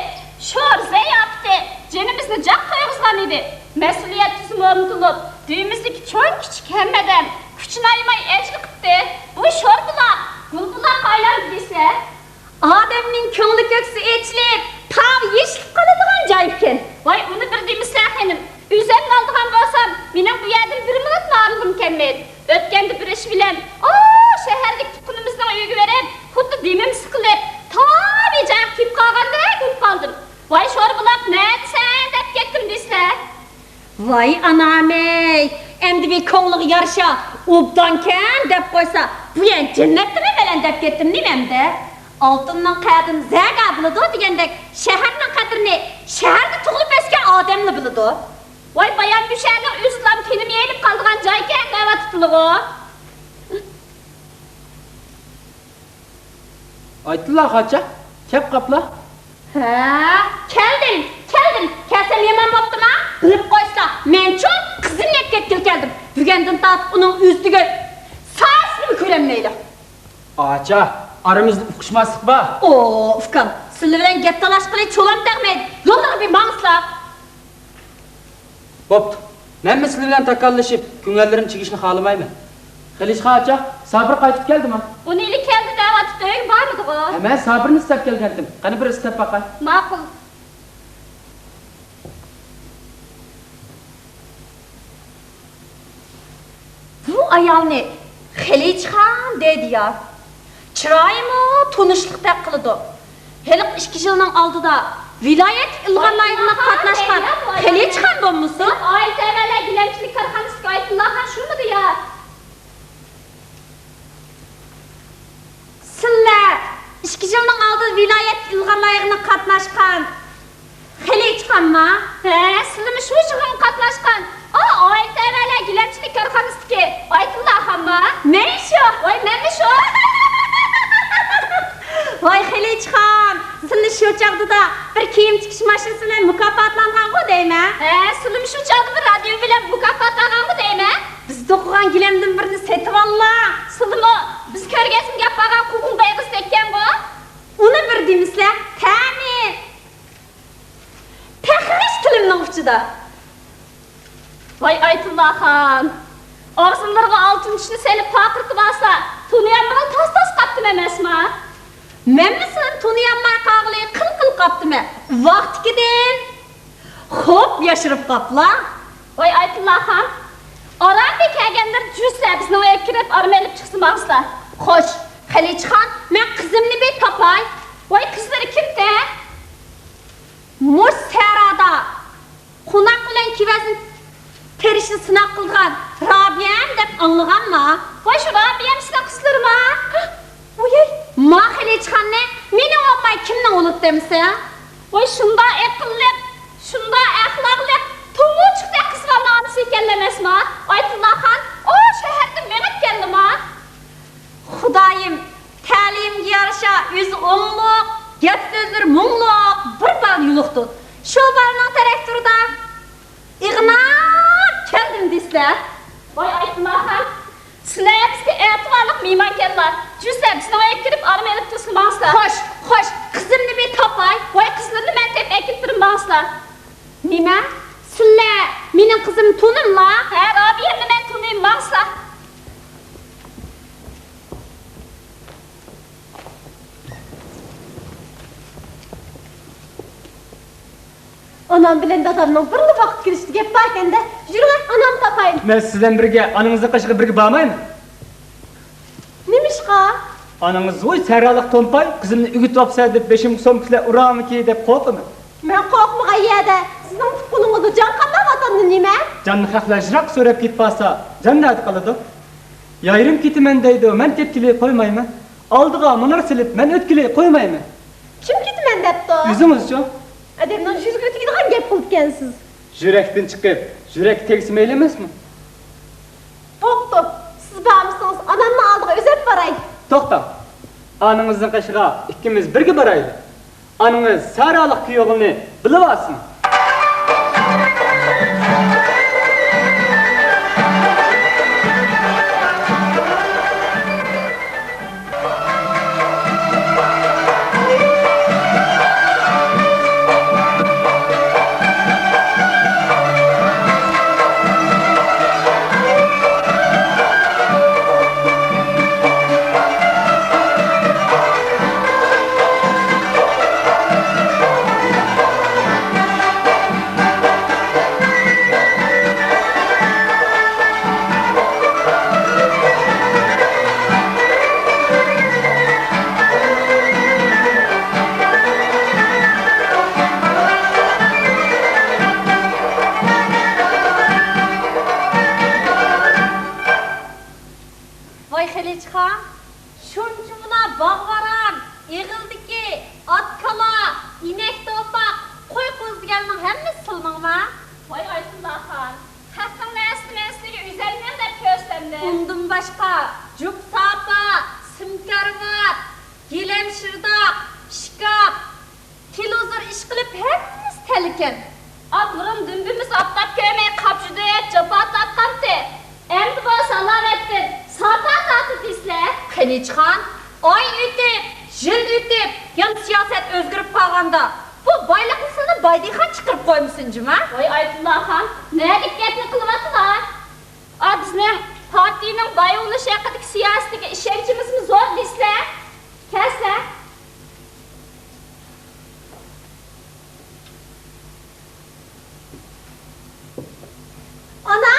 شور زىياپىتى، جېنىمىزنى جاق قويغۇزغان ئىدى. مەسئۇلىيەت تۈزۈمى ئورنىتىلىپ، دۈيىمىزدىكى چوڭ-كىچىك ھەممە ئادەم كۈچىنى ئايىماي ئەجىر قىپتى. بۇ شوربۇلاق گۈلبۇلاققا ئايلاندى دېسە. ئادەمنىڭ كۆڭلى كۆكسى ئېچىلىپ، تاغ يېشىلىپ قالىدىغان جايكەن. ۋاي، ئۇنى بىر دېمىسە خېنىم، ئۆزۈمنى ئالىدىغان بولسام، مېنىڭ بۇ يەردىن بىر مىنۇتمۇ ئايرىلغۇم كەلمەيدۇ. ئۆتكەندە بىر ئىش بىلەن، ئا، شەھەردىكى تۇغقىنىمىزنىڭ ئۆيىگە بېرىپ، خۇددى دېمىم سىقىلىپ، تابىئىي جايغا كېلىپ قالغاندەك بولۇپ قالدىم. ۋاي، شوربۇلاق نەدىسەن دەپ كەتتىم دېسىلە. ۋاي ئانام-ئەي، ئەمدى بىر كۆڭلىگە يارىشا ئوبدانكەن دەپ قويسا، بۇ يەنە جەننەتتىمۇ بەلەن دەپ كەتتىم نېمەمدە؟ ئالتۇننىڭ قەدرىنى زەگا بىلىدۇ دېگەندەك، شەھەرنىڭ قەدرىنى شەھەردە تۇغۇلۇپ ئۆسكەن ئادەملا بىلىدۇ. ۋاي بايام بۇ شەھەرنىڭ ئۆزىلا كېلىم يېيىلىپ قالىدىغان جايكەن دەۋاتىدىلىغۇ. ئايتىلا خاچا، كەپ قاپلا. ھە، كەلدىم، كەلدىم. كەلسەم يامان بوپتۇما؟ بىلىپ قويسىلا، مەنچۇ قىزىمنى ئەپ كەتكىلى كەلدىم. بۈگۈندىن تارتىپ ئۇنىڭ ئۆزى تۈگۈل سايىسىنىمۇ كۆرەلمەيلى. ئاچا، ئارىمىزدا ئۇقۇشماسلىق بار. ئو، ئۇكام، سىلەر بىلەن گەپ تالاشقىلى چولام تەگمەيدۇ. يوللىرىغا بىر ماڭسىلا. بوپتۇ. مەنمۇ سىلەر بىلەن تاكاللىشىپ، كۆڭۈللىرىمنى چىگىشنى خالىمايمەن. خېلىچقا ئاچا، سابىر قايتىپ كەلدىما؟ ئۇنى ئىلى كەلدى دەۋاتىپتۇ، ئۆيگە بارمىدىغۇ؟ ھە، مەن سابىرنى ئىستەپ كەلگەنتىم. قېنى، بىر ئىستەپ باقاي. ماقۇل. بۇ ئايالنى خېلىچخان دەيدۇ يا. چىرايىمۇ تونۇشلۇقتەك قىلىدۇ. ھېلىقى ئىككى يىلنىڭ ئالدىدا ۋىلايەت ئىلغار لايىھىسىغا قاتناشقان خېلىچخان بولمىسۇن؟ ئائىلە تەۋەلەر گىلەمچىلىك كارخانىسىدىكى ئايتۇللاخان شۇمىدۇ يا؟ يىغىنلارغا قاتناشقان خېلىچخانما؟ ھە، سىلىمۇ شۇ يىغىنغا قاتناشقان، ئا، ئائىلە تەۋەلەر گىلەمچىلىك كارخانىسىدىكى ئايتۇللا خانما؟ مەن شۇ. ۋاي، مەنمۇ شۇ. ۋاي خېلىچخان، سىلى شۇ چاغدا بىر كىيىم تىكىش ماشىنىسى بىلەن مۇكاپاتلانغانغۇ دەيمەن. ھە، سىلىمۇ شۇ چاغدا بىر رادىيو بىلەن مۇكاپاتلانغانغۇ دەيمەن. بىز توقۇغان گىلەمدىن بىرنى سېتىۋاللا. سىلىمۇ بىز كۆرگەزمىگە ئاپارغان قوغۇن بەيگىسى ئۆتكەنغۇ؟ ئۇنى بىر دېمىسىلە، تەمى تەخمىش تىلىمنىڭ ئۇچىدا. ۋاي ئايتۇللا خان، ئاغزىلىرىغا ئالتۇن چىشنى سېلىپ پارقىرىتىۋالسا، تونۇيالمىغىلى تاس-تاس قاپتىمەن ئەمەسما؟ مەنمۇ سىلىنى تونۇيالماي قالغىلى قىل-قىل قاپتىمەن. ۋاقتىكىدىن خوپ ياشىرىپ قاپلا. ۋاي ئايتۇللا خان، ئارامگە كەلگەندە جۈرسە بىزنىڭ ئۆيگە كىرىپ ئارام ئېلىپ چىقسا ماڭسىلا. خوش، خەلىچخان، مەن قىزىمنى بىر تاپاي. ۋاي قىزلىرى كىمتە؟ مۇشۇ سەھرادا قوناق بىلەن كېۋەزنى تېرىشنى سىناق قىلىدىغان رابىيەم دەپ ئاڭلىغانما؟ ۋاي شۇ رابىيەم سىلەر قىزلىرىما؟ ۋوي، ما خەلىچخاننى مېنىڭ بولماي كىمنىڭ بولىدۇ دەمسە؟ ۋاي شۇنداق ئەقىللىق، شۇنداق ئەخلاقلىق، تومۇچۇقتەك قىزغالنىڭ ئانىسى ئىكەنلا ئەمەسما؟ ئايتۇللا خان، ئۇ شەھەردىن مېڭىپ كەلدىما؟ خۇدايىم، تەلىيىمگە يارىشا ئۆزى ئوڭلۇق، گەپ سۆزلىرى مۇڭلۇق، بىر بالىنى يولۇقتۇرۇپ، شۇ بالىنىڭ تىراكتورىدا ئىغناپ كەلدىم دېسىلە. ۋاي ئايتۇللا خان، سىلەر بىزگە ئەتىۋارلىق مېھمانكەنلا. جۈرسە بىزنىڭ ئۆيگە كىرىپ ئارام ئېلىپ تۇرسىلا ماڭسىلا. خوش، خوش، قىزىمنى بىر تاپاي. ۋاي قىزلىرىنى مەن تېپىپ ئەكېلىپ بېرىمەن ماڭسىلا. نېمە؟ سىلەر مېنىڭ قىزىمنى تونۇملا؟ ھە، رابىيەمنى مەن تونۇيمەن، ماڭسىلا. ئانام بىلەن دادامنىڭ بىرلا ۋاقىت كېلىشىدە گەپ باركەن-دە. يۈرۈڭە، ئانامنى تاپايلى. مەن سىز بىلەن بىرگە ئانىڭىزنىڭ قېشىغا بىرگە بارمايمەن. نېمىشقا؟ ئانىڭىز ۋوي سەھرالىق تومپاي، قىزىمنى ئۆگىتىۋاپسەن دەپ بېشىمغا سومكا بىلەن ئۇرامىكى دەپ قورقىمەن. مەن قورقمىغان يەردە سىزنىڭ پۇت-قولىڭىزدا جان قامداپ ئاتامدۇ نېمە؟ جاننى خەقلەر يىراق سۆرەپ كېتىپ قالسا، جان نەدە قالىدۇ؟ يايرىم كېتىمەن دەيدۇ، مەن كەتكىلى قويمايمەن. ئالدىغا مۇنار سېلىپ، مەن ئۆتكىلى قويمايمەن. كىم كېتىمەن دەپتۇ؟ ئۆزىڭىزچۇ؟ ئادەمنىڭ يۈرىكىگە تېگىدىغان گەپ قىلىدىكەنسىز. يۈرەكتىن چىقىپ، يۈرەككە تەگسە مەيلى ئەمەسمۇ؟ بوپتۇ، سىز بارمىسىڭىز، ئانامنىڭ ئالدىغا ئۆزۈم باراي. توختاڭ، ئانىڭىزنىڭ قېشىغا ئىككىمىز بىرگە بارايلى. ئانىڭىز سەھرالىق كۈيئوغلىنى بىلىۋالسۇن. ۋاي خېلىچخان، شۇنچىۋالا باغ-ۋاران، ئېغىلدىكى ئات-كالا، ئىنەك-توپاق، قوي-قوزا دېگەننىڭ ھەممىسى سىلىنىڭما؟ ۋاي ئايتۇللا خان، خەقنىڭ نەرسىنى مەن سىلىگە ئۆزەلمىگەن دەپ كۆرسەمدىم. ئۇندىن باشقا، جۇپ-ساپا، سىم-كارىۋات، گىلەم-شىرداق، ئىشكاپ، تېلېۋىزور ئىشقىلىپ ھەممىسى تەلكەن. ئا، بۇرۇن دۈمبىمىز ئاپتاپ كۆرمەي قاپچۇدى، جاپا تارتقانتى. ئەمدى بولسا ئالامەتتىن ساپا تارتىدۇ دېسىلە. خېلىچخان، ئاي ئۆتۈپ، يىل ئۆتۈپ، يەنە سىياسەت ئۆزگىرىپ قالغاندا، بۇ بايلىقنى سىلىنى بايدىخان چىقىرىپ قويمىسۇن جۇما؟ ۋاي ئايتۇللا خان، نەدىكى گەپنى قىلىۋاتىلا؟ ئا، بىزنىڭ پارتىيىنىڭ باي بولۇش ھەققىدىكى سىياسىتىگە ئىشەنچىمىزمۇ زور دېسىلە. كەلسە. ئانا!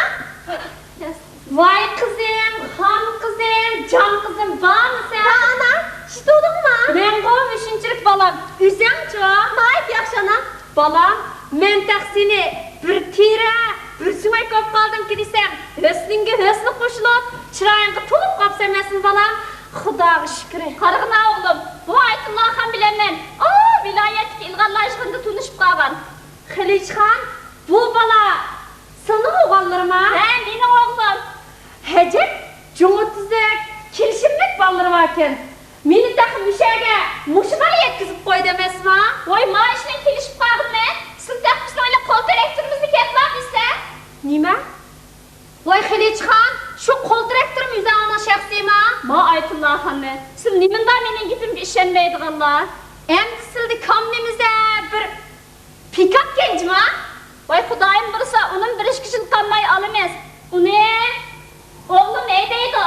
ۋاي قىزىم، خان قىزىم، جان قىزىم، بارمۇ سەن؟ ھە ئانا، چىدىدىڭمۇ؟ مەنغۇ مۇشۇنچىلىك بالام، ئۆزۈڭچۇ؟ ناھايىتى ياخشى ئانا. بالام، مەن تېخى سېنى بىر تېرە، بىر سۆڭەك بولۇپ قالدىمكى دېسەم، ھۆسنۈڭگە ھۆسنى قوشۇلۇپ، چىرايىڭغا تولۇپ قاپسەن ئەمەسمۇ بالام؟ خۇداغا شۈكرى. قارىغىنا ئوغلۇم، بۇ ئايتۇللا خان بىلەن مەن ئا ۋىلايەتتىكى ئىلغارلار يىغىنىدا تونۇشۇپ قالغان. خېلىچخان، بۇ بالا سېنىڭ ئوغۇللىرىڭمۇ؟ ھە، مېنىڭ ئوغلۇم. ھەجەپ، جۇڭى تۈزۈك، كېلىشىملىك بالىلىرى باركەن. مېنى تېخى مۇشۇ يەرگە مۇشۇ بالا يەتكۈزۈپ قويدى ئەمەسمۇ؟ ۋاي، ما ئىشنىڭ كېلىشىپ قالغىنى. سىلى تېخى بىزنىڭ ھېلىقى قول تىراكتورىمىزنى كەپلا بىلسە. نېمە؟ ۋاي خېلىچخان، شۇ قول تىراكتورمۇ ئۆزۈڭنىڭ شەخسىيمۇ؟ ما ئايتۇللاخاننى، سىلى نېمانداق مېنىڭ گېپىمگە ئىشەنمەيدىغانلار؟ ئەمدى سىلىدە كام نېمىزە بىر پىكاپ كەنجىما؟ ۋاي خۇدايىم بۇيرۇسا، ئۇنىمۇ بىر ئىككى كۈن قالماي ئالىمىز. ئۇنى ئوغلۇم ھەيدەيدۇ.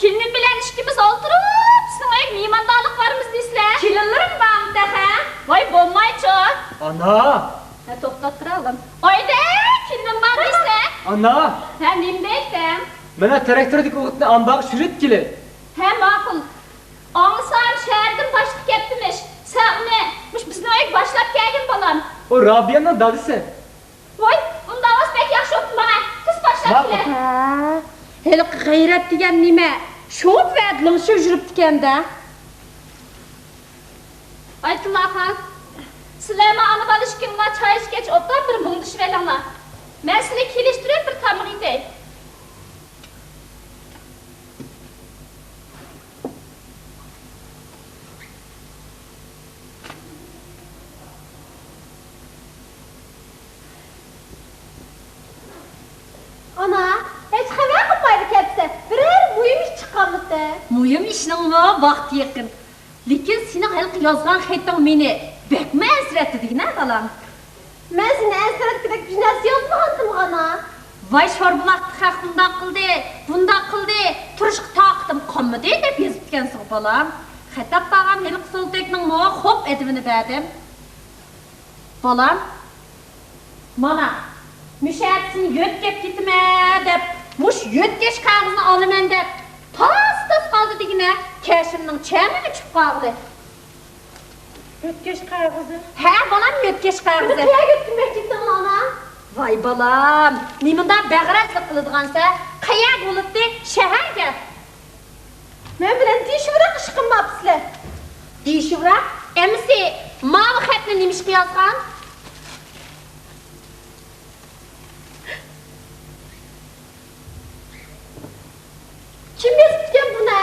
كېلىنىم بىلەن ئىككىمىز ئولتۇرۇپ، سىزنىڭ ئۆيگە مېھماندارلىققا بارىمىز دېسىلە. كېلىنلىرىم بارمۇ تېخى؟ ۋاي بولمايچۇ. ئانا! ھە، توختاپ تۇراغلىم. ئايدە، كېلىنىم بار دېسە. ئانا! ھە، نېمە دەيسەن؟ مانا تىراكتوردىكى ئوغۇتنى ئامبارغا چۈشۈرۈپ كېلەي. ھە، ماقۇل. ئاڭلىسام شەھەردىن باشلىق كەپتىمىش. سەن ئۇنى مۇشۇ بىزنىڭ ئۆيگە باشلاپ كەلگىن، بالام. ئۇ رابىيەنىڭ دادىسى. ۋاي، ئۇنداق بولسا بەك ياخشى بوپتۇ، ماڭە تېز باشلاپ كېلە. ھە، ھېلىقى غەيرەت دېگەن نېمە؟ شۇ ۋەدە لىڭشىپ يۈرۈپتىكەن-دە. ئايتۇللاخان، سىلەرمۇ ئانا-بالا ئىككىڭلار چاي ئىچكەچ ئولتۇرۇپ بىر مۇڭدىشىۋېلىڭلار. مەن سىلەرنى كېلىشتۈرۈپ بىر تامىقى ئېتەي. ئانا، ھېچ خەۋەر قىلمايلا كەپسەن. بىرەر مۇھىم ئىش چىققانمىسى؟ مۇھىم ئىشنىڭمۇ ۋاقتى يېقىن. لېكىن سېنىڭ ھېلىقى يازغان خېتىڭ مېنى بەكمۇ ئەنسىرەتتى دېگىنە، بالام. مەن سېنى ئەنسىرەتكۈدەك بىر نەرسە يازمىغانتىم، ئانا. ۋاي شوربۇلاقتىكى خەق ئۇنداق قىلدى، بۇنداق قىلدى، تۇرۇشقا تاقىتىم قالمىدى دەپ يېزىپتىكەنسىغۇ، بالام. خەت ئاپارغان ھېلىقى سولتەكنىڭمۇ خوپ ئەدىپىنى بەردىم. بالام، مانا، مۇشۇ ھەپتە سېنى يۆتكەپ كېتىمەن دەپ، مۇشۇ يۆتكەش قەغىزىنى ئالىمەن دەپ، تاس-تاس قالدى دېگىنە، كەشىمنىڭ چەمىگە چۈشۈپ قالدى. يۆتكەش قەغىزى؟ ھە، بالام، يۆتكەش قەغىزى. بۇنى قەيەرگە يۆتكىمەكچىدىڭ، ئانا؟ ۋاي، بالام، نېمانداق بەغەرەزلىك قىلىدىغانسەن؟ قەيەرگە بولاتتى؟ شەھەرگە. مەن بىلەن دېيىشىۋېرىڭ، ئىشقىلىپ ماپسىلەر. دېيىشىۋېرىڭ؟ ئەمىسە، ماۋۇ خەتنى نېمىشقا يازغان؟ كىم يېزىپتىكەن بۇنى؟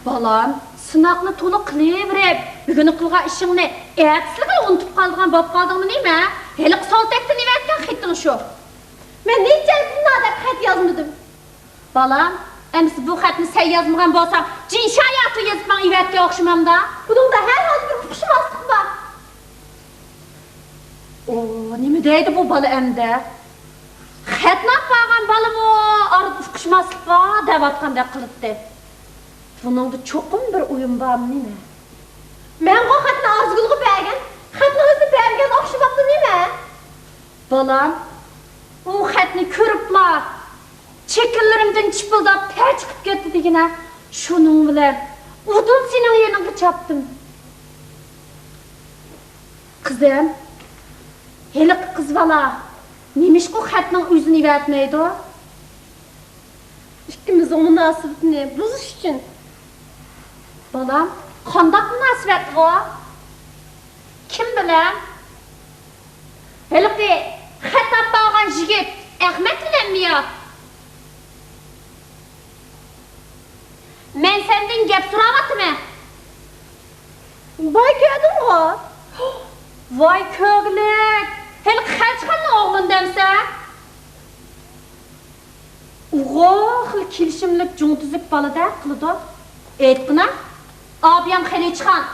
بالام، سىناقنى تولا قىلىۋېرىپ، بۈگۈن قىلغان ئىشىڭنى ئەتىسىگىلا ئۇنتۇپ قالىدىغان بولۇپ قالدىڭمۇ نېمە؟ ھېلىقى سولتەكتىن ئەۋەتكەن خېتىڭ شۇ. مەن نەچچە ئاي بۇنداق دەپ خەت يازمىدىم. بالام، ئەمىسە بۇ خەتنى سەن يازمىغان بولساڭ، جىن شاياتۇ يېزىپ ماڭا ئەۋەتكەن ئوخشىمامدا؟ بۇنىڭدا ھەر ھالدا بىر ئۇقۇشماسلىق بار. ئۇ نېمە دەيدۇ بۇ بالا ئەمدى؟ خەتنى ئاپارغان بالىمۇ ئارىدا ئۇقۇشماسلىق بار دەۋاتقاندەك قىلاتتى. بۇنىڭدا چوقۇم بىر ئويۇن بارمۇ نېمە؟ مەنغۇ خەتنى ئارزۇگۈلگە بەرگەن، خەتنى ئۆزىگە بەرمىگەن ئوخشىماپتۇ نېمە؟ بالام، ئۇ خەتنى كۆرۈپلا چېكىلىرىمدىن چىپىلداپ تەر چىقىپ كەتتى دېگىنە، شۇنىڭ بىلەن ئۇدۇل سېنىڭ يېنىڭغا چاپتىم. قىزىم، ھېلىقى قىز بالا نېمىشقا خەتنىڭ ئۆزىنى ئەۋەتمەيدۇ؟ ئىككىمىزنىڭ مۇناسىۋىتىنى بۇزۇش ئۈچۈن. بالام، قانداق مۇناسىۋەتلىكى؟ كىم بىلەن؟ ھېلىقى خەت ئاپارغان يىگىت ئەخمەت بىلەنمۇ يا؟ مەن سەندىن گەپ سوراۋاتىمەن. ۋاي كۆردۈڭغۇ؟ ۋاي كۆرگۈلۈك! ھېلىقى خەلچىخاننىڭ ئوغلىنى دەمسە؟ ئۇغۇ خېلى كېلىشىملىك جۇڭتۈزۈك بالىدەك قىلىدۇ. ئېيتقىنا، ئابىيام خېلىچخان،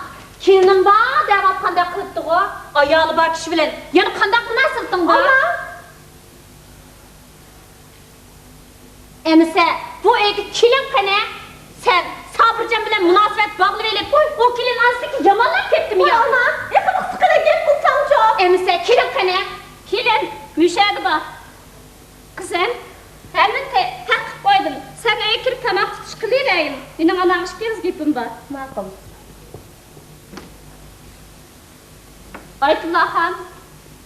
كېلىنىم بار دەۋاتقاندەك قىلىپتىغۇ. ئايالى بار كىشى بىلەن يەنە قانداق مۇناسىۋىتىڭ بار؟ ئانا! ئەمىسە، بۇ ئۆيگە كېلىن قېنى؟ سەن سابىرجان بىلەن مۇناسىۋەت باغلىۋېلىپ، ئۇ كېلىن ئانىسىنىڭكىگە يامانلاپ كەتتىمۇ يا؟ ئانا، ئېقىللىق سىقىلىپ گەپ قىلساڭچۇ؟ ئەمىسە، كېلىن قېنى؟ كېلىن مۇشۇ يەردە بار. قىزىم، ھەممىنى تە-، تەق قىلىپ قويدۇم. سەن ئۆيگە كىرىپ تاماق تۇتۇش قىلىۋەرگىن. مېنىڭ ئاناڭغا ئىككى ئېغىز گېپىم بار. ماقۇل. ئايتۇللاخان،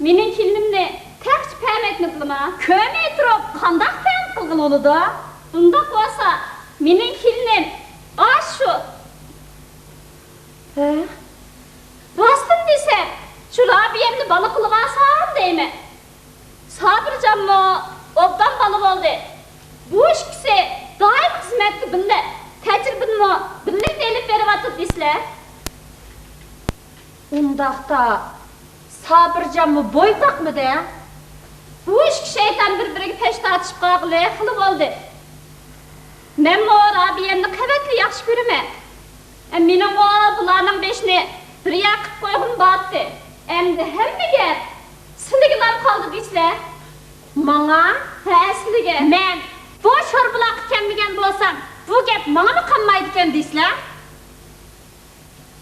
مېنىڭ كېلىنىمنى تېخىچە پەم ئېتىمىدىلىما؟ كۆرمەي تۇرۇپ قانداق پەم قىلغىلى بولىدۇ؟ ئۇنداق بولسا، مېنىڭ كېلىنىم ئاشۇ. ھە؟ راستىنى دېسەم، شۇ رابىيەمنى بالا قىلىۋالسام دەيمەن. سابىرجانمۇ ئوبدان بالا بولدى. بۇ ئىككىسى دائىم خىزمەتتە بىللە، تەجرىبىنىمۇ بىللە ئېلىپ بېرىۋاتىدۇ دېسىلە. ئۇنداقتا سابىرجانمۇ بويتاقمىدى؟ بۇ ئىككى شەيتان بىر-بىرىگە پەش تارتىشىپ قالغىلى خېلى بولدى. مەنمۇ رابىيەمنى قەۋەتلا ياخشى كۆرىمەن. ئە، مېنىڭغۇ بۇلارنىڭ بېشىنى بىر يەر قىلىپ قويغۇم بارتتى. ئەمدى ھەممە گەپ سىلىگىلا قالدى دېسىلە. ماڭا؟ ھە، سىلىگە. مەن بۇ شورپىلارغا كەلمىگەن بولسام، بۇ گەپ ماڭىمۇ قالمايدىكەن دېسىلە.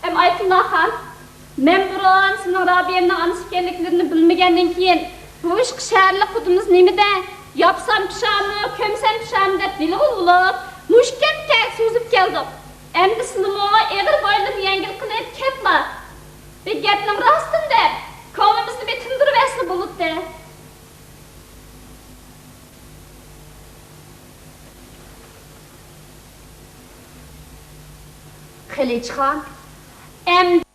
ئەم ئايتۇللا خان، مەن بۇرۇن سېنىڭ رابىيەمنىڭ ئانىسى ئىكەنلىكلىرىنى بىلمىگەندىن كېيىن، بۇ ئىشقا شەھەرلىك قۇدىمىز نېمىدە، ياپسام پىشامۇ، كۆمسەم پىشامۇ دەپ بېلىغۇل بولۇپ، مۇشۇ كەنتكە سوزۇپ كەلدۇق. ئەمدى سىلىمۇ ئېغىر بوينىنى يەڭگىل قىلىپ كەتلا. بىز گەپنىڭ راستىنى دەپ، كۆڭلىمىزنى بىر تىندۇرۇۋەتسە بولىدۇ. قىلىچخان، ئەمدى